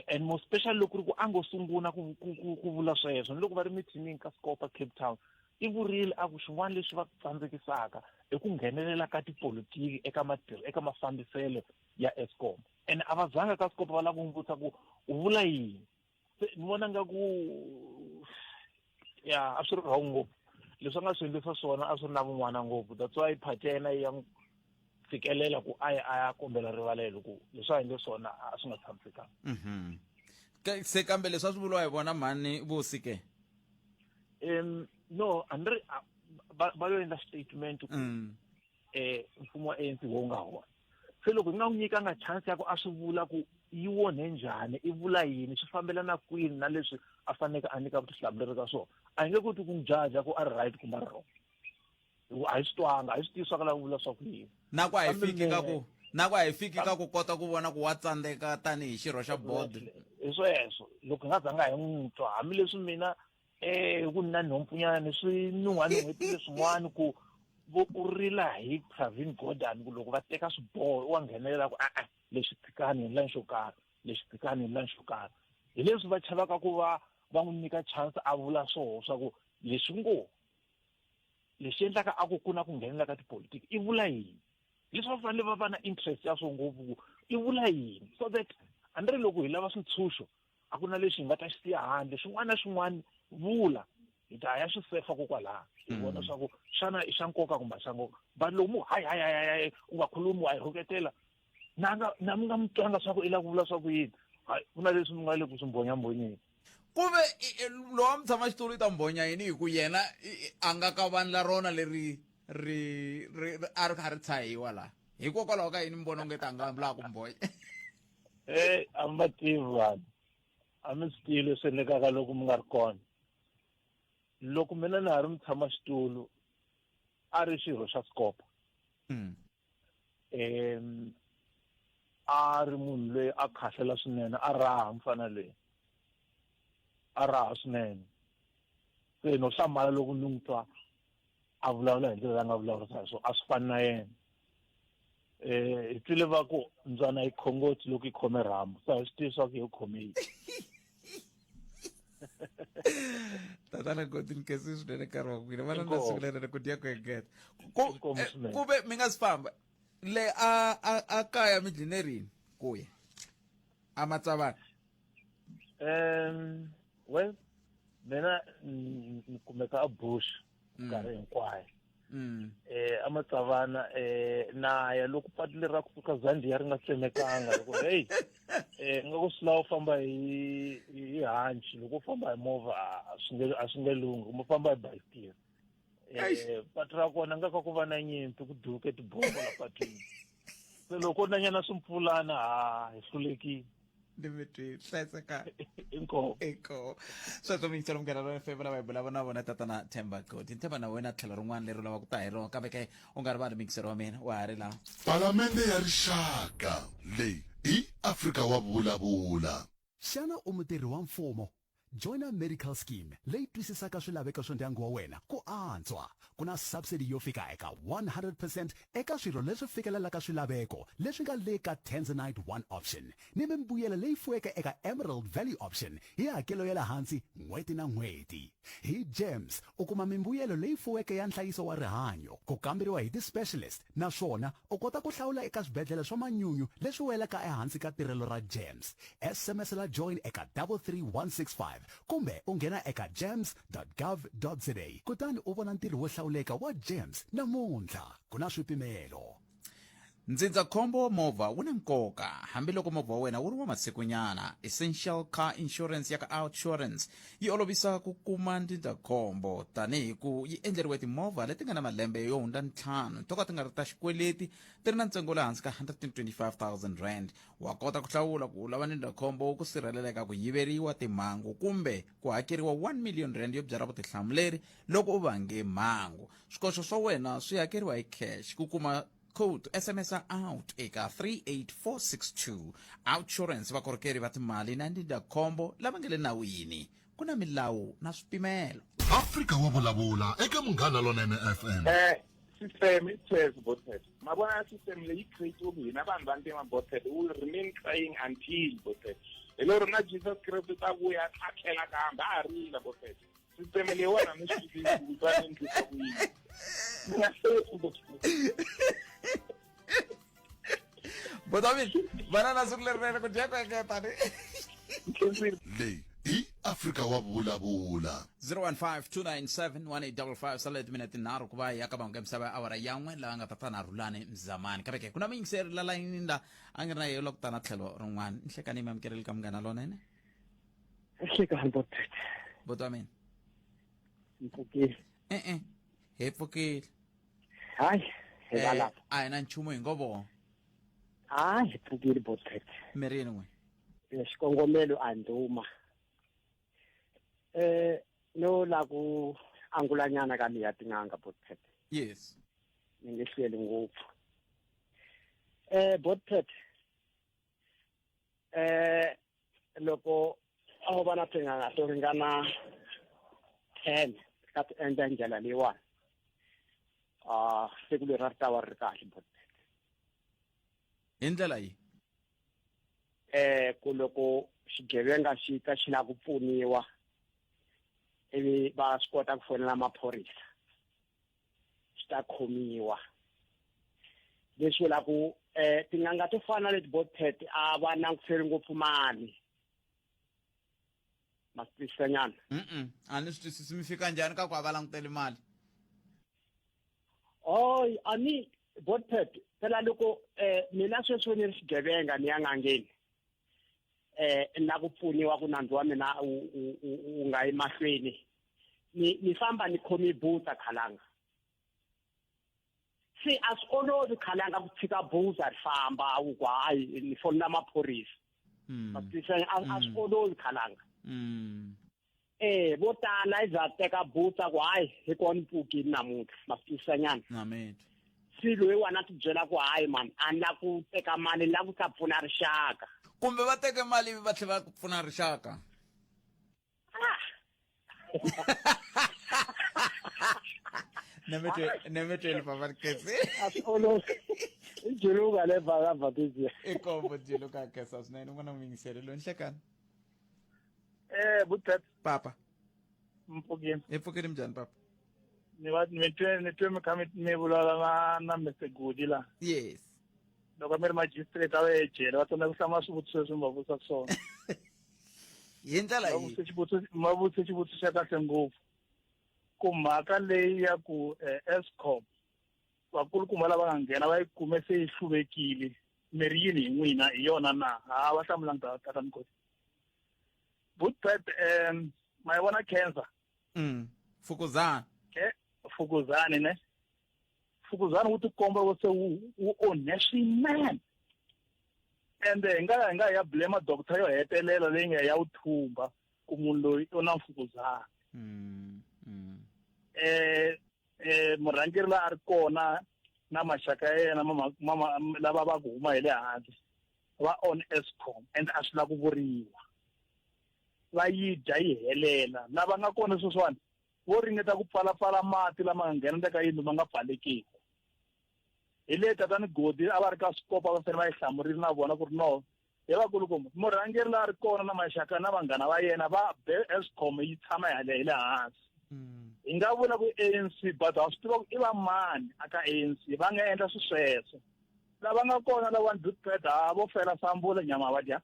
And more special loko ri ku a ngo sungula ku vula sweswo, ni loko va ri mithinini ka Scopa Cape Town, i vurile a ku xin'wana lexi va tsandzekisaka i ku nghenelela ka tipolitiki eka matirho, eka mafambiselo ya Eskom, and a va zanga ka Scopa va lava ku n'wi vutisa ku u vula yini. Se ni vona nga ku ya a swi ri wrong ngopfu leswi a nga swi endlisa swona, a swi ri na vun'wana ngopfu. That's why party ya yena yi ya n'wi fikelela ku a ya a ya kombela rivalelo ku leswi a endle swona a swi nga tshamisekanga. Se kambe leswi a swi vuriwa hi vona mhani Vusi ke? No, a ni ri va yo endla statement ku mfumo wa ANC wo nga hona. Se loko hi nga n'wi nyikanga chance ya ku a swi vula ku yi wonhe njhani, i vula yini, swi fambelana kwini na leswi a faneleke a nyika vutihlamuleri ka swona, a hi nge koti ku n'wi jaja ku a ri right kumbe a ri wrong, hikuva a hi swi twanga, a hi swi tivi swa ku lava ku vula swa ku yini. Na ku a hi fiki ka ku kota ku vona ku wa tsandzeka tanihi xirho xa board. Hi sweswo, loko hi nga zanga hi n'wi twa, hambileswi mina ku ni na nhompfunyana ni swi nun'hwanun'hwetile swin'wana ku vo u rila hi Pravin Gordhan ku loko va teka swiboho wa nghenelela ku a-a, lexi tshikani, endlani xo karhi, lexi tshikani, endlani xo karhi, hi leswi va chavaka ku va va n'wi nyika chance a vula swoho swa ku leswi ngo. Lexi endlaka a ku ku na ku nghenelela ka tipolitiki i vula yini? Leswi va fanele va va na interest ya swo ngopfu ku i vula yini, so that a ni ri loko hi lava swintshunxo a ku na lexi hi nga ta xi siya handle. Xin'wana na xin'wana vula hi ta ya swi sefa kokwalaha hi vona swa ku xana i xa nkoka kumbe a xa nkoka. But loko mu hayi hayi hayi hayi u nga khulumi wa hi rhuketela na nga na mi nga mi twanga swa ku i lava ku vula swa ku yini, hayi ku na leswi mi nga le ku swi mbonyambonyeni. Ku ve lowa mutshamaxitulu i ta mbhonya yini hi ku yena a nga ka vandla rona leri ri ri a ri kha ri tshahiwa laha, hikokwalaho ka yini mi vona onge ta nga vulaka ku mbhonya? A mi va tivi vanhu, a mi swi tivi leswi endlekaka loko mi nga ri kona. Loko mina na ha ri mutshamaxitulu a ri xirho xa scopa, a ri munhu loyi a khahlela swinene, a raha mfana loyi, a raha swinene. Se no hlamala loko ni n'wi twa a vulavula hi ndlela la nga vulavurisa hi swona, a swi fani na yena. Hi twile va ku mbyana yi khongotsi loko yi khome rhambu, se a hi swi tivi swa ku yi khome yini. Tatana Godwin, kesi swinene nkarhi wa n'wina vana na siku lerene ku dya ku engeta ku ve mi nga si famba le a a a kaya mi dline rini ku ya a Matsavana? Well, mina ni kumeka a Bush nkarhi hinkwayo. A Matsavana na ya loko patu leri ra kusuka Zambia ri nga tsemekanga, loko hey nga ku swi lava u famba hi hanci, loko u famba hi movha a swi nge lunghi, kumbe u famba hi bayisikiri. Patu ra kona nga ka ku va na nyimpi, ku duke tibombo la patwini, se loko nanyana swimpfulana ha hi hlulekile. Ni mi twi hlayiseka. Inkomu. Inkomu. Sweswo miyingiselo Munghana Lonene FM lava hi bulava na vona tatana Themba Godi. Themba na wena tlhelo rin'wana leri u lavaka ku ta hi rona, kambe ke u nga rivali miyingiselo wa mina wa ha ri laha. Palamende ya Rixaka. Leyi i Afrika wa Vulavula. Xana u mutirhi wa mfumo? Joyina Medical Scheme leyi twisisaka swilaveko swa ndyangu wa wena ku antswa. Ku na subsidy yo fika eka 100 percent eka swirho leswi fikelelaka swilaveko leswi nga le ka Tanzanite One Option ni mimbuyelo leyi fuweke eka Emerald Value Option hi hakelo ya le hansi n'hweti na n'hweti. Hi GEMS u kuma mimbuyelo leyi fuweke ya nhlayiso wa rihanyo, ku kamberiwa hi ti-specialist naswona u kota ku hlawula eka swibedlhele swa manyunyu leswi welaka ehansi ka tirhelo ra GEMS. SMS-ela join eka 33165 kumbe u nghena eka gems.gov.za kutani u vona ntirho wo hlawuleka wa GEMS namuntlha. Ku na swipimelo. Ndzindzakhombo wa movha wu na nkoka hambiloko movha wa wena wu ri wa masikunyana. Essential Car Insurance ya ka Outsurance yi olovisa ku kuma ndzindzakhombo tanihi ku yi endleriwe timovha leti nga na malembe yo hundza ntlhanu to ka ti nga ri ta xikweleti ti ri na ntsengo wa le hansi ka 125 000 rand. Wa kota ku hlawula ku u lava ndzindzakhombo wo ku sirhelela eka ku yiveriwa, timhangu kumbe ku hakeriwa 1 million rand yo byala vutihlamuleri loko u vange mhangu. Swikoxo swa wena swi hakeriwa hi cash. Ku kuma code SMS out eka 38462. Outsurance, vakorhokeri va timali na ndzindzakhombo lava nga le nawini. Ku na milawu na swipimelo. Afrika wa vulavula eka Munghana Lonene FM. System itself, Botet. Mabona system leyi create-iwe hina vanhu va ntima, Botet. We will remain crying until, Botet. Hi lero na Jesus Christ u ta vuya a tlhela kambe a ha rila, Botet. System leyiwani a ni swi twisisi ku va ni endlisa ku yini. Ni nga hleki, Botet. Botamin, vana na siku lerinene ku dya ku engeta ni. Leyi i Afrika wa vulavula. 015-297-1855 sale timinete tinharhu ku va hi ya ka mahungu ya misava ya awara yan'we laha nga tatana Rhulani Mzamani. Kambe ke ku na muyingiseri la layinini la a nga ri na yena ku tana tlhelo rin'wana. Nhlekani mi amukeleli ka Munghana Lonene. Nhlekani Botet. Buti wa mina. Mpfukile. E-e, hi pfukile. Hayi, hi va lapha. A hi na nchumu hi ngo vona. Hayi, hi pfukile Botet. Mirini n'we. Xikongomelo a ndhuma. No la ku angulanyana ka leya tin'anga Botet. Yes. Ni nge hlweli ngopfu. Botet. Loko a ho va na tin'anga to ringana 10 ka ti endla ndlela leyiwani, siku leri a ri ta va ri kahle Botet. Hi ndlela yi? Ku loko xigevenga xi ta xi lava ku pfuniwa ivi va swi kota ku fonela maphorisa. swi ta khomiwa. Leswi vulaka ku tin'anga to fana na leti Botpet a va langutiseli ngopfu mali. Ma swi twisisa nyana? Mm a ni swi twisisi, mi fika njhani ka ku a va languteli mali? Oy, a ni Botpet phela loko mina sweswi ni ri xigevenga ni ya n'angeni na ku pfuniwa ku nandzu wa mina wu nga yi mahlweni, ni famba ni khomi buta khalanga. Se a swi olovi khalanga ku tshika buta ri famba wu ku hayi ni fonela maphorisa. Ma twisisa? A swi olovi khalanga. Vo tala i za teka buta ku hayi hi kona ni pfukile namuntlha. Ma swi twisisa nyana? Amen. Se loyiwani a ti byela ku hayi mani a ni la ku teka mali, ni la ku ta pfuna rixaka. Kumbe va teke mali ivi va tlhela va ku pfuna rixaka? Nemetweni papa Nkesi. A swi olovi. I juluka le baka batizi. I kombo juluka kesa swinene n'wana muyingiseri loyi nhlekani. Butep. Papa. Mpfukile. Hi pfukile minjhani papa? Ni va ni twe ni twe mi kha mi vulavula na Mr Godi la. Yes. Loko mi ri magistrate a va ye jele va tsandzeka ku hlamula swivutiso leswi mi va vutisa swona. Hi ndlela yihi? Va vutise xivutiso xa kahle ngopfu. Ku mhaka leyi ya ku Eskom vakulukumba lava nga nghena va yi kume se yi hluvekile, mi ri yini hi n'wina hi yona na? Ha va hlamulanga tata Mikosi. Butpet, ma yi vona cancer? Fukuzana. Fukuzani ne? Fukuzani wu tikomba wu se wu onhe swinene. Ende hi nga ya blame doctor yo hetelela leyi nga ya wu thumba ku munhu loyi u na mfukuzana. Murhangeri la a ri kona na maxaka ya yena lava va ku huma hi le handle va on Eskom and a swi la ku vuriwa. Va yi dya yi helela. Lava nga kona sweswiwani vo ringeta ku pfalapfala mati lama nga nghena ka yindlu ma nga pfalekiki. Hi le tatani Godi a va ri ka swikopa va fanele va yi hlamurile na vona ku ri no hi vakulukumba murhangeri la ri kona na maxaka na vanghana va yena va be Eskom yi tshama hi le hansi. Hi nga vula ku ANC but ha swi tiva ku i va mani aka ANC va nga endla swisweswo. Lava nga kona lawani Butpet ha vo fela sambula nyama va dya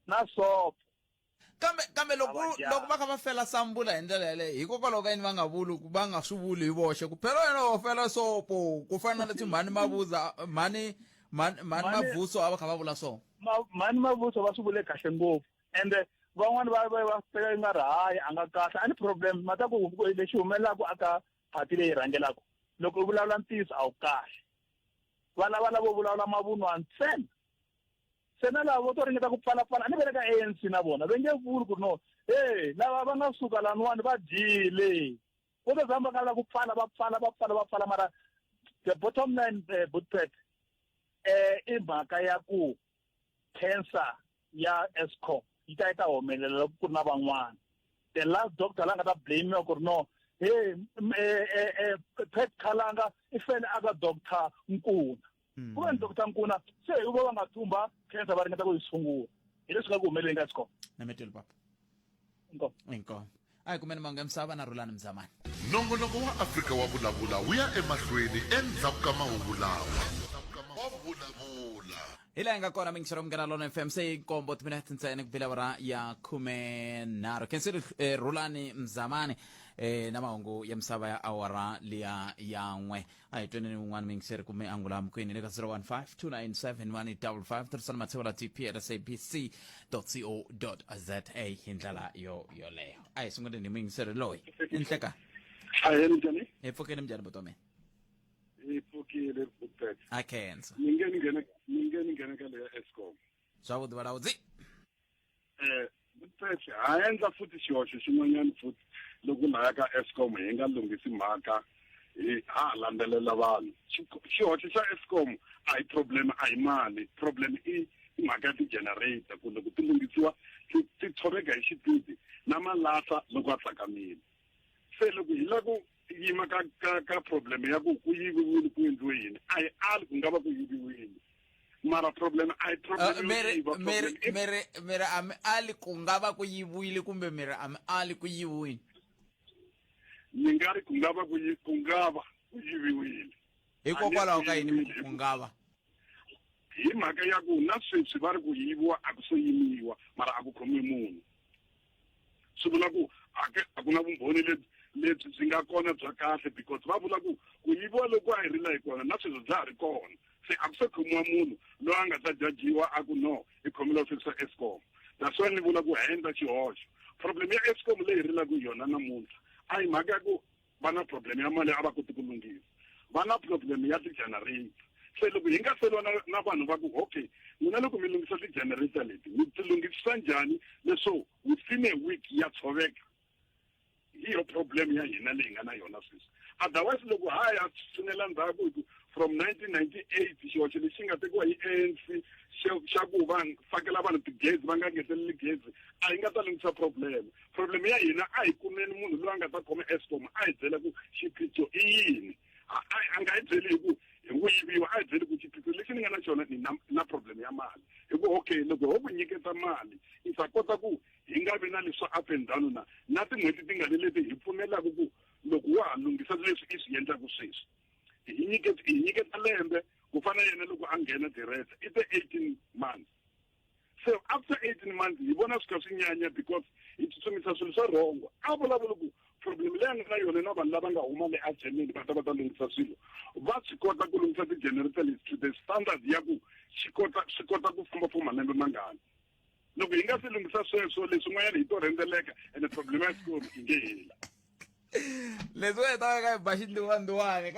na sopo. Kambe loko va kha va fela sambula hi ndlela yaleyo, hikokwalaho ka yini va nga vuli ku va nga swi vuli hi voxe ku phela wena wa fela sopo, ku fana na leswi mhani Mabuza, mhani, mhani, mhani Mavuso a va kha va vula swona? Mhani Mavuso va swi vule kahle ngopfu. Ende van'wani va teka i nga ri hayi a nga kahle, a ni problem mata ku lexi humelelaka aka party leyi rhangelaka loko u vulavula ntiyiso a wu kahle. Va lava lavo vulavula mavunwa ntsena. Se na lava vo to ringeta ku pfalapfala, a ni ve le ka ANC na vona va nge vuli ku ri no, hey, lava va nga suka laniwani va dyile. Vo to zama va nga lava ku pfala, va pfala, va pfala, va pfala, mara the bottom line, Butpet, i mhaka ya ku cancer ya Eskom yi ta yi ta humelela loko ku ri na van'wana. The last doctor la nga ta blame ku ri no, hey, Pat Khalanga i fele aka Doctor Nkuna. Ku ve ni Doctor Nkuna se hi va va nga thumba cancer va ringeta ku yi tshungula. Hi leswi nga ku humeleleni ka Eskom. Nametelo papa. Inkomu. Inkomu. A hi kumeni mahungu ya misava na Rhulani Mzamani. Nongonoko wa Afrika wa Vulavula wu ya emahlweni endzhaku ka mahungu lawa. Wa Vulavula. Hi laha hi nga kona mingisero Munghana Lona FM se i nkombo timinete ntsena ku bile awara ya 13. Khensile Rhulani Mzamani na mahungu ya misava ya awara liya ya 1. A hi tweneni un'wana muyingiseri kumbe angula mukwini le ka 015 297 155 tirhisana matsheva la tp at sabc co za hi ndlela yo yoleyo. A hi sunguleni hi muyingiseri loyi. I nhleka. Ahee, minjhani? Hi pfukile minjhani butomi? Hi pfukile Butpet. A khensa. Ni nge ni nghene ni nge ni nghene ka leya Eskom. Zwavhuḓi vhalaudzi. Butpet ha endla futhi xihoxo xin'wanyana futhi loko laya ka Eskom hi nga lunghisi mhaka hi ha landzelela vanhu. Xihoxo xa Eskom a hi problem, a hi mali. Problem i mhaka ya ti-generator ku loko ti lunghisiwa ti tshoveka hi xipidi na malahla loko a tsakamile. Se loko hi lava ku yima ka problem ya ku ku yiviwile ku endliwe yini, a hi ali ku nga va ku yiviwile, mara problem a hi problem yo yiva, problem i Miri a mi ali ku nga va ku yiviwile kumbe miri a mi ali ku yiviwile? Ni nga ri ku nga va ku ku nga va. Ku yiviwile. Hikokwalaho ka yini ku nga va? Hi mhaka ya ku na sweswi va ri ku yiviwa a ku se yimiwa mara a ku khomiwi munhu. Swi vula ku a ku na vumbhoni lebyi lebyi byi nga kona bya kahle because va vula ku ku yiviwa loku a hi rila hi kona na sweswi bya ha ri kona. Se a ku se khomiwa munhu loyi a nga ta jajiwa a ku no i khomile swilo swa Eskom. That's why ni vula ku ha endla xihoxo. Problem ya Eskom leyi hi rilaka hi yona namuntlha a hi mhaka ya ku va na problem ya mali a va koti ku lunghisa va na problem ya ti-generator se loko hi nga seliwa na, na vanhu va ku okay n'wina loko mi lunghisa ti-generator leti mi ti lunghisisa njhani leswo within a week ya tshoveka hi yo problem ya hina leyi nga na yona sweswi otherwise loko ha ya tshinela ndzhaku hi ku from 1998 xihoxo lexi nga tekiwa hi ANC xa ku va fakela vanhu tigezi va nga ngeteleli gezi a yi nga ta lunghisa problem problem ya hina a hi kumeni munhu loyi a nga ta khoma escom a hi byela ku xiphiqo i yini a nga hi byeli hi ku hi ku yiviwa a hi byeli ku xiphiqo lexi ni nga na xona ni na problem ya mali hi ku okay loko ho ku nyiketa mali i ta kota ku hi nga vi na leswa up and down na na tin'hweti ti nga ri leti hi pfumelaka ku loko wa ha lunghisa leswi i swi endlaka sweswi hi nyiketa hi nyiketa lembe ku fana yena loko a nghena direct i te 18 months so after 18 months hi vona swi kha swi nyanya because hi tsutsumisa swilo swa rhongo a vulavuli ku problem leyi a nga na yona na vanhu lava nga huma le agermany va ta va ta lunghisa swilo va swi kota ku lunghisa ti-generator leti to the standard ya ku swi kota swi kota ku famba for malembe mangani loko hi nga swi lunghisa sweswo leswin'wanyana hi to rhendzeleka ene problem ya xikolo yi nge hela leswi u hetaka ka ba xindiwandiwani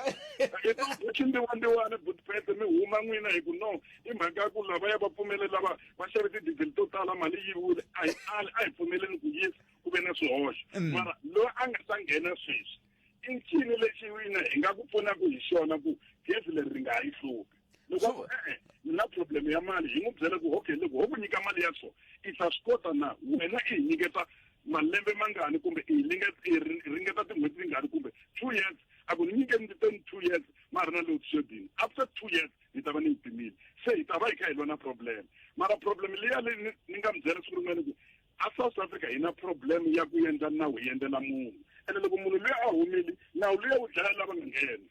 xindiwandiwani butpete mi huma n'wina hi ku no i mhaka ya ku lavaya va pfumele lava va xave tidizele to tala mali yi yiviwile a hi ali a hi pfumeleni ku yisa ku ve na swihoxo mm. mara loyi a nga ta nghena sweswi i ncini lexi wina hi nga ku pfunaka hi xona ku gezi leri ri nga ha yi hluphi loko a ku e-e ni na problem ya mali hi n'wi byela ku okay loko ho ku nyika mali ya so i ta swi kota na wena i hi nyiketa malembe mangani kumbe i i ringeta tin'hweti tingani kumbe two years a ku ni nyike ni ten two years ma ri na load shedding after two years ni ta va ni yi pimile se hi ta va hi kha hi lwa na problem mara problem liya leyi ni nga mi byela siku rin'wana ku a South Africa hi na problem ya ku endla nawu hi endlela munhu ene loko munhu luya a humile nawu luya wu dlaya lava nga nghena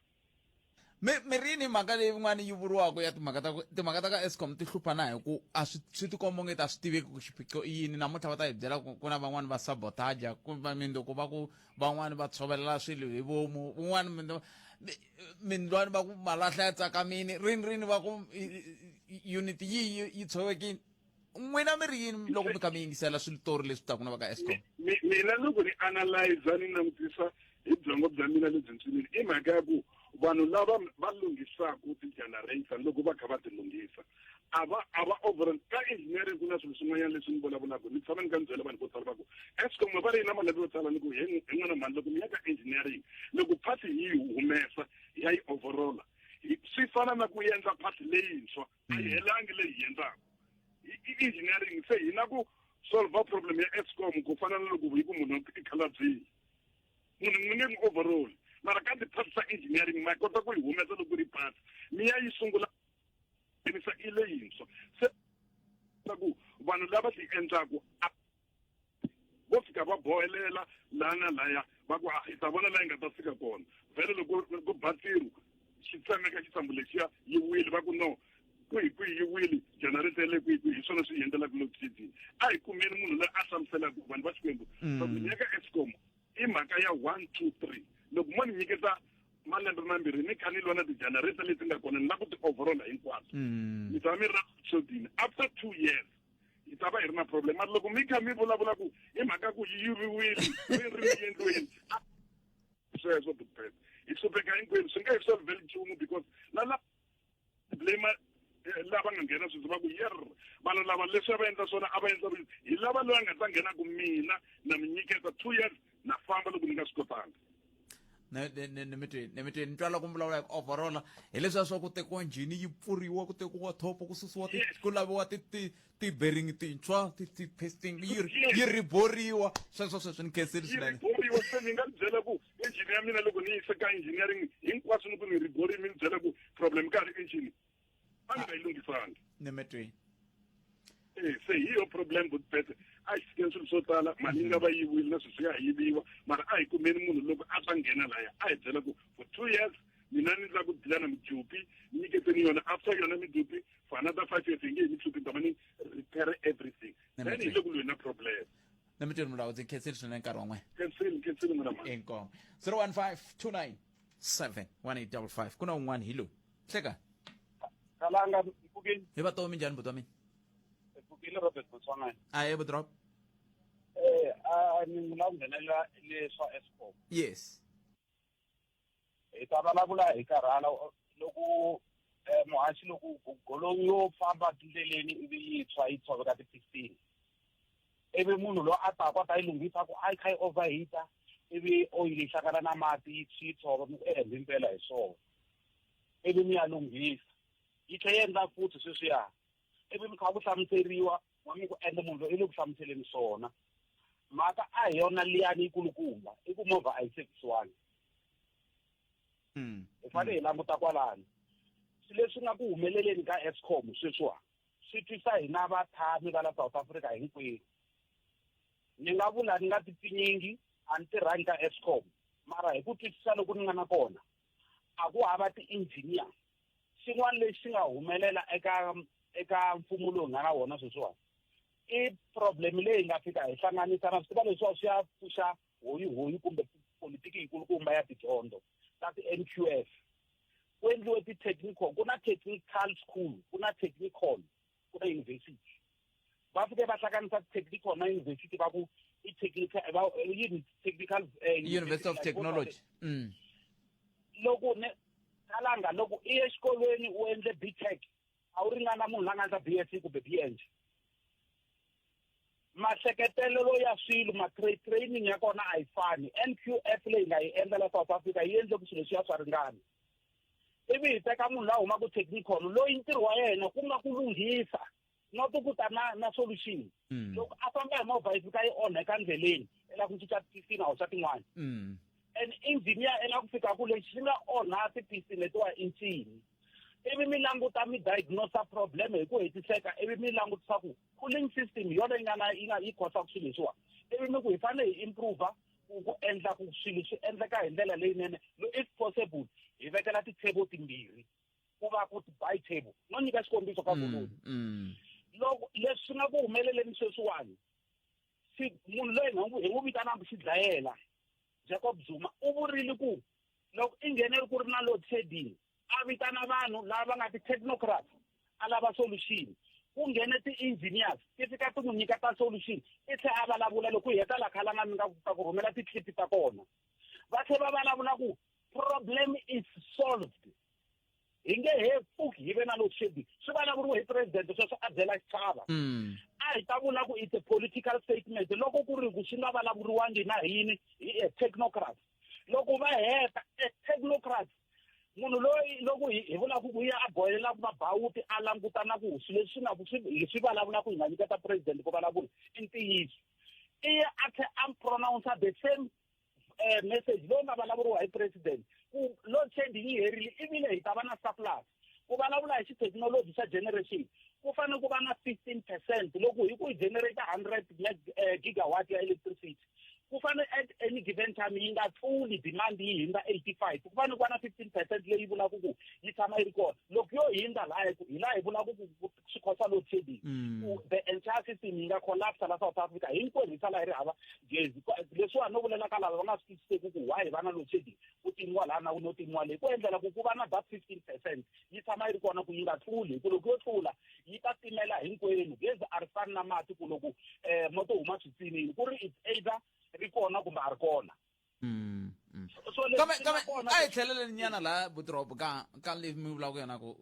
mi mi ri yini mhaka leyi yin'wana yi vuriwaka ya timhaka ta ku timhaka ta ka escom ti hlupha na hi ku a swi swi tikomba onge ta swi tiveki ku xiphiqo i yini namuntlha va ta hi byela ku ku na van'wani va sabotaja ku va mindzuku va ku van'wani va tshovelela swilo hi vomu un'wana mindlwani va ku malahla ya tsakamini rini rini va ku unit yi yi tshovekini n'wina mi ri yini loko mi kha mi yingisela switori leswi taka na va ka escom mina loko ni analyza ni langutisa hi byongo bya mina lebyi ntswinile i mhaka ya ku vanhu lava va lunghisaka ti-generator loko va kha va ti lunghisa a va a va overall ka engineering ku na swilo swin'wanyana leswi ni vulavulaka ni tshama ni ka ni byela vanhu vo tala va ku escom va ri na malembe yo tala ni ku he n'wana mhani loko mi ya ka engineering loko part yi humesa ya yi overalla swi fana na ku endla part leyintshwa a yi helangi leyi hi endlaka i engineering se hi na ku solve problem ya escom ku fana na loko hi ku munhu i khalabyile munhu mi nge n'wi overall mara ka ti-parts ta engineering ma kota ku yi humesa loko ri part mi ya yi sungula nghenisa i leyintshwa se ku vanhu lava ti endlaku vo fika va bohelela laha na laya va ku hi ta vona laha yi nga ta fika kona vhele loko ku ba ntirho xi tsemeka xitsambu lexiya yi wile va ku no kwihi kwihi yi wile generator le kwihi kwihi hi swona swi endlelaka load shedding a hi kumeni munhu loyi a hlamuselaka vanhu va xikwembu mm. ni ya ka escom i mhaka ya one two three loko mo ni nyiketa malembe mambirhi ni kha ni lwa na ti-generator leti nga kona ni la ku ti-overall hinkwato mm. mi ta va mi ri na shedding after two years hi ta va hi ri na problem mara loko mi kha mi vulavula ku i mhaka ku yi yiviwile ri ri endliweni sweswo butbet hi hlupheka hinkwenu swi nge hi solveli nchumu because na la blame eh, lava nga nghena sweswi va ku yer vanhu lava leswi a va endla swona a va endla hi lava loyi a nga ta nghena ku mina na mi nyiketa two years na famba loko ni nga swi kotanga ni mi twi ni twa loko mi vulavula hi ku overall hi leswiya swa ku tekiwa njhini yi pfuriwa ku tekiwa thopo ku susiwa ku laviwa ti-bearing tintshwa ti-pasting yi yi riboriwa sweswo sweswo ni khensile swinene riboriwa se ni nga ni byela ku engine ya mina loko ni yise ka engineering hinkwaswo ni ku ni ribori mi ni byela ku problem ka ha ri engine a ni nga yi lunghisangi ni mi twini eh se hi yo problem butpete a hi tshikeni swilo swo tala mali yi nga va yiviwile na sweswi ya ha yiviwa mara a hi kumeni munhu loko a ta nghena laya a hi byela ku for two years Mina ni la ku dila na mijupi, ni nyiketeni yona after yona mijupi for another 5 years hi nge he mi hluphi, ni ta va ni repair everything. Then hi le ku lweni na problem. Na mi tweli mulawu, ndzi khensile swinene nkarhi wa n'wina. Khensile, khensile n'wina mhani. Inkomu. 015 29 7 1855. Ku na un'wana hi lowu. Hleka. Kalanga mpfukeni. Hi vatomi, njhani buti wa mina? Mpfukile, Robert Botswana. A buti Rob. A ni la ku nghenelela leswa Eskom. Yes. Hi ta vulavula hi karhala loko muhaxi loko golonyi yo famba tindleleni ivi yi tshwa, yi tshoveka ti-piston, ivi munhu loyi a taku a ta yi lunghisa ku a yi kha yi overheata, ivi oyili yi hlangana na mati yi tshova, mi ku ehenhla impela hi swona, ivi mi ya lunghisa, yi tlhe yi endla futhi sweswiya, ivi mi kha ku hlamuseriwa wa mi ku ende munhu loyi i le ku hlamuseleni swona. Mhaka a hi yona liyani yikulukumba, i ku movha a yi servisiwangi. Hi fanele hi languta kwalano. Swilo leswi nga ku humeleleni ka Eskom sweswiwa swi twisa hina vatshami va la South Africa hinkwenu. Ni nga vula ni nga tipfinyingi, a ni tirhangi ka Eskom, mara hi ku twisisa loku ni nga na kona, a ku hava ti-engineer. Xin'wana lexi nga humelela eka mfumo lowu hi nga na wona sweswiwani i problem leyi nga fika hi hlanganisa na swi tiva leswiwa swi ya pfuxa hoyihoyi kumbe politiki yikulukumba ya tidyondzo ta ti-NQF. Ku endliwe ti-technical, ku na technical school, ku na technical, ku na university. Va fike va hlanganisa technical na university, va ku i technical yini, technical University of Technology. Loko ne kalanga loko i ye exikolweni u endle BTech, a wu ringana munhu la nga endla BSc kumbe BEng. Mahleketelelo ya swilo, ma training ya kona a yi fani. NQF leyi nga yi endla la South Africa yi endle ku swilo leswiya swa ringana, ivi hi teka munhu la humaka technical loyi ntirho wa yena ku nga ku lunghisa, not ku ta na solution. Loko a famba hi movha yi fika yi onheka ndleleni, i lava ku cinca ti-piston, a hoxa tin'wani, and engineer i lava ku fika ku lexi xi nga onha ti-piston letiwa i ncini, ivi mi languta, mi diagnosa problem hi ku hetiseka, ivi mi langutisa ku cooling system yona yi nga na yi nga yi cause-aka swilo leswiwa, ivi mi ku hi fanele hi improve ku endla ku swilo swi endleka hi ndlela leyinene. If possible, hi vekela ti-turbo timbirhi, ku va ku bi-turbo. No nyika xikombiso ka goloi. Loko leswi swi nga ku humeleleni sweswiwani, munhu loyi hi n'wi vitanaka xidlayela, Jacob Zuma, u vurile ku loko i nghenele ku ri na load shedding, a vitana vanhu lava nga ti-technocrats, a lava solution. Ku nghene ti-engineers, ti fika ti n'wi nyika ta solution, i tlhela a vulavula. Loko hi heta la khalanga mi nga ta ku rhumela ti-clip ta kona, va tlhela va vulavula ku problem is solved, hi nge he pfuki hi ve na load shedding. Swi vulavuriwe hi president sweswo, a byela xichava. A hi ta vula ku it's a political statement loko ku ri ku swi nga vulavuriwangi na hini hi a technocrat. Loko va heta, a technocrat, munhu loyi loko hi vulaka ku ya a bohelelaka mabawuti, a languta na ku swilo leswi nga ku swi swi vulavulaka, hi nga nyiketa president ku vulavula i ntiyiso, i ya a tlhe a pronounce the same message lowu nga vulavuriwa hi president ku load shedding yi herile, ivile hi ta va na surplus. Ku vulavula hi xithekinoloji xa generation, ku fanele ku va na 15%. Loko hi ku hi generate 100 gigawatt ya electricity, ku fanele at any given time yi nga tluli demand yi hindza 85. Ku fanele ku va na 15% leyi vulaka ku yi tshama yi ri kona. Loko yo hindza laha, hi laha hi vulaka ku swi cause load shedding, ku the entire system yi nga collapse la South Africa hinkwerhu, hi sala hi ri hava gezi. Leswiwani no vulela ka lava va nga swi twisiseki ku why hi va na load shedding, ku timiwa laha na no timiwa leyi, ku endlela ku va na that 15% yi tshama yi ri kona, ku yi nga tluli, hi ku loko yo tlula yi ta timela hinkwenu. Gezi a ri fani na mati, ku loko moto huma switsinini, ku ri it's either ri kona kumbe a ri kona. So leswi Kambe swi nga kambe kona. A hi tlheleleni nyana laha, butirhobo, ka leyi mi vulaka yona ku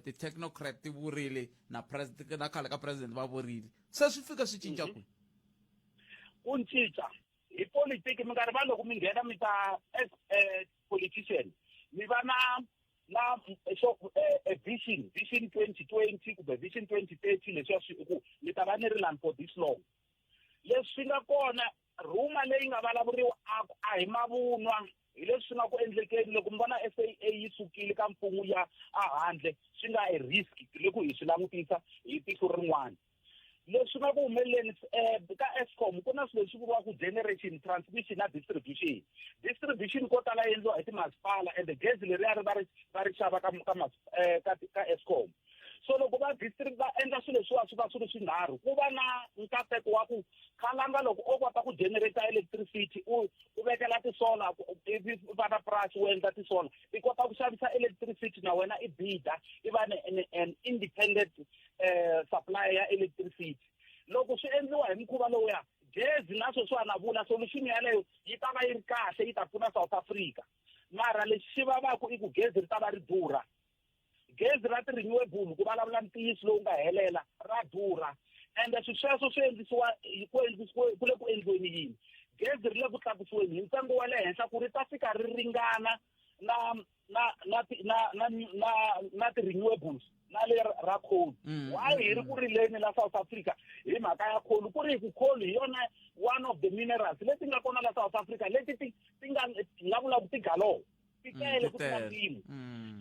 ti-technocrat ti vurile na president, na khale ka president va vurile, se swi fika swi cinca kwihi? Ku cinca hi politiki, mi nga rivali loko mi nghena mi ta as a politician, mi va na so vision 2020 kumbe vision 2030, leswiya swi ku mi ta va ni ri lani for this long. Leswi swi nga kona, rhuma leyi nga vulavuriwa a hi mavunwa, hi leswi swi nga ku endlekeni. Loko mi vona SAA yi sukile ka mfumo ya a handle, swi nga e risk loko hi swi langutisa hi tihlo rin'wana. Leswi nga ku humeleleni ka Eskom ku na swilo leswi vuriwaka generation, transmission na distribution. Distribution ko tala yi endliwa hi timasipala and gezi leriya ri va ri va ri xava ka ka ka ka Eskom. So loko va district va endla swilo leswiwa swi va swi ri swinharhu ku va na nkateko wa ku khalanga loko o kota ku generate electricity u u vekela ti-solar ivi va na purasi u endla ti-solar i kota ku xavisa electricity na wena i bida i va an independent supplier ya electricity. Loko swi endliwa hi mukhuva lowuya gezi na sweswiwa na vula solution yaleyo yi ta va yi ri kahle yi ta pfuna South Africa. Mara lexi xi vavaka i ku gezi ri ta va ri durha. Gezi ra ti-renewable ku vulavula ntiyiso lowu nga helela ra durha ende swi sweswo swi endlisiwa ku endlisiwa ku le ku endliweni yini gezi ri le ku tlakusiweni hi ntsengo wa le henhla ku ri ta fika ri ringana na na na na na na na ti-renewables na le ra coal. Why hi ri ku rileni la South Africa hi mhaka ya coal ku ri hi ku coal hi yona one of the minerals leti nga kona la South Africa leti ti ti nga nga vulaka ti-galore ti tele ku tlula mpimo.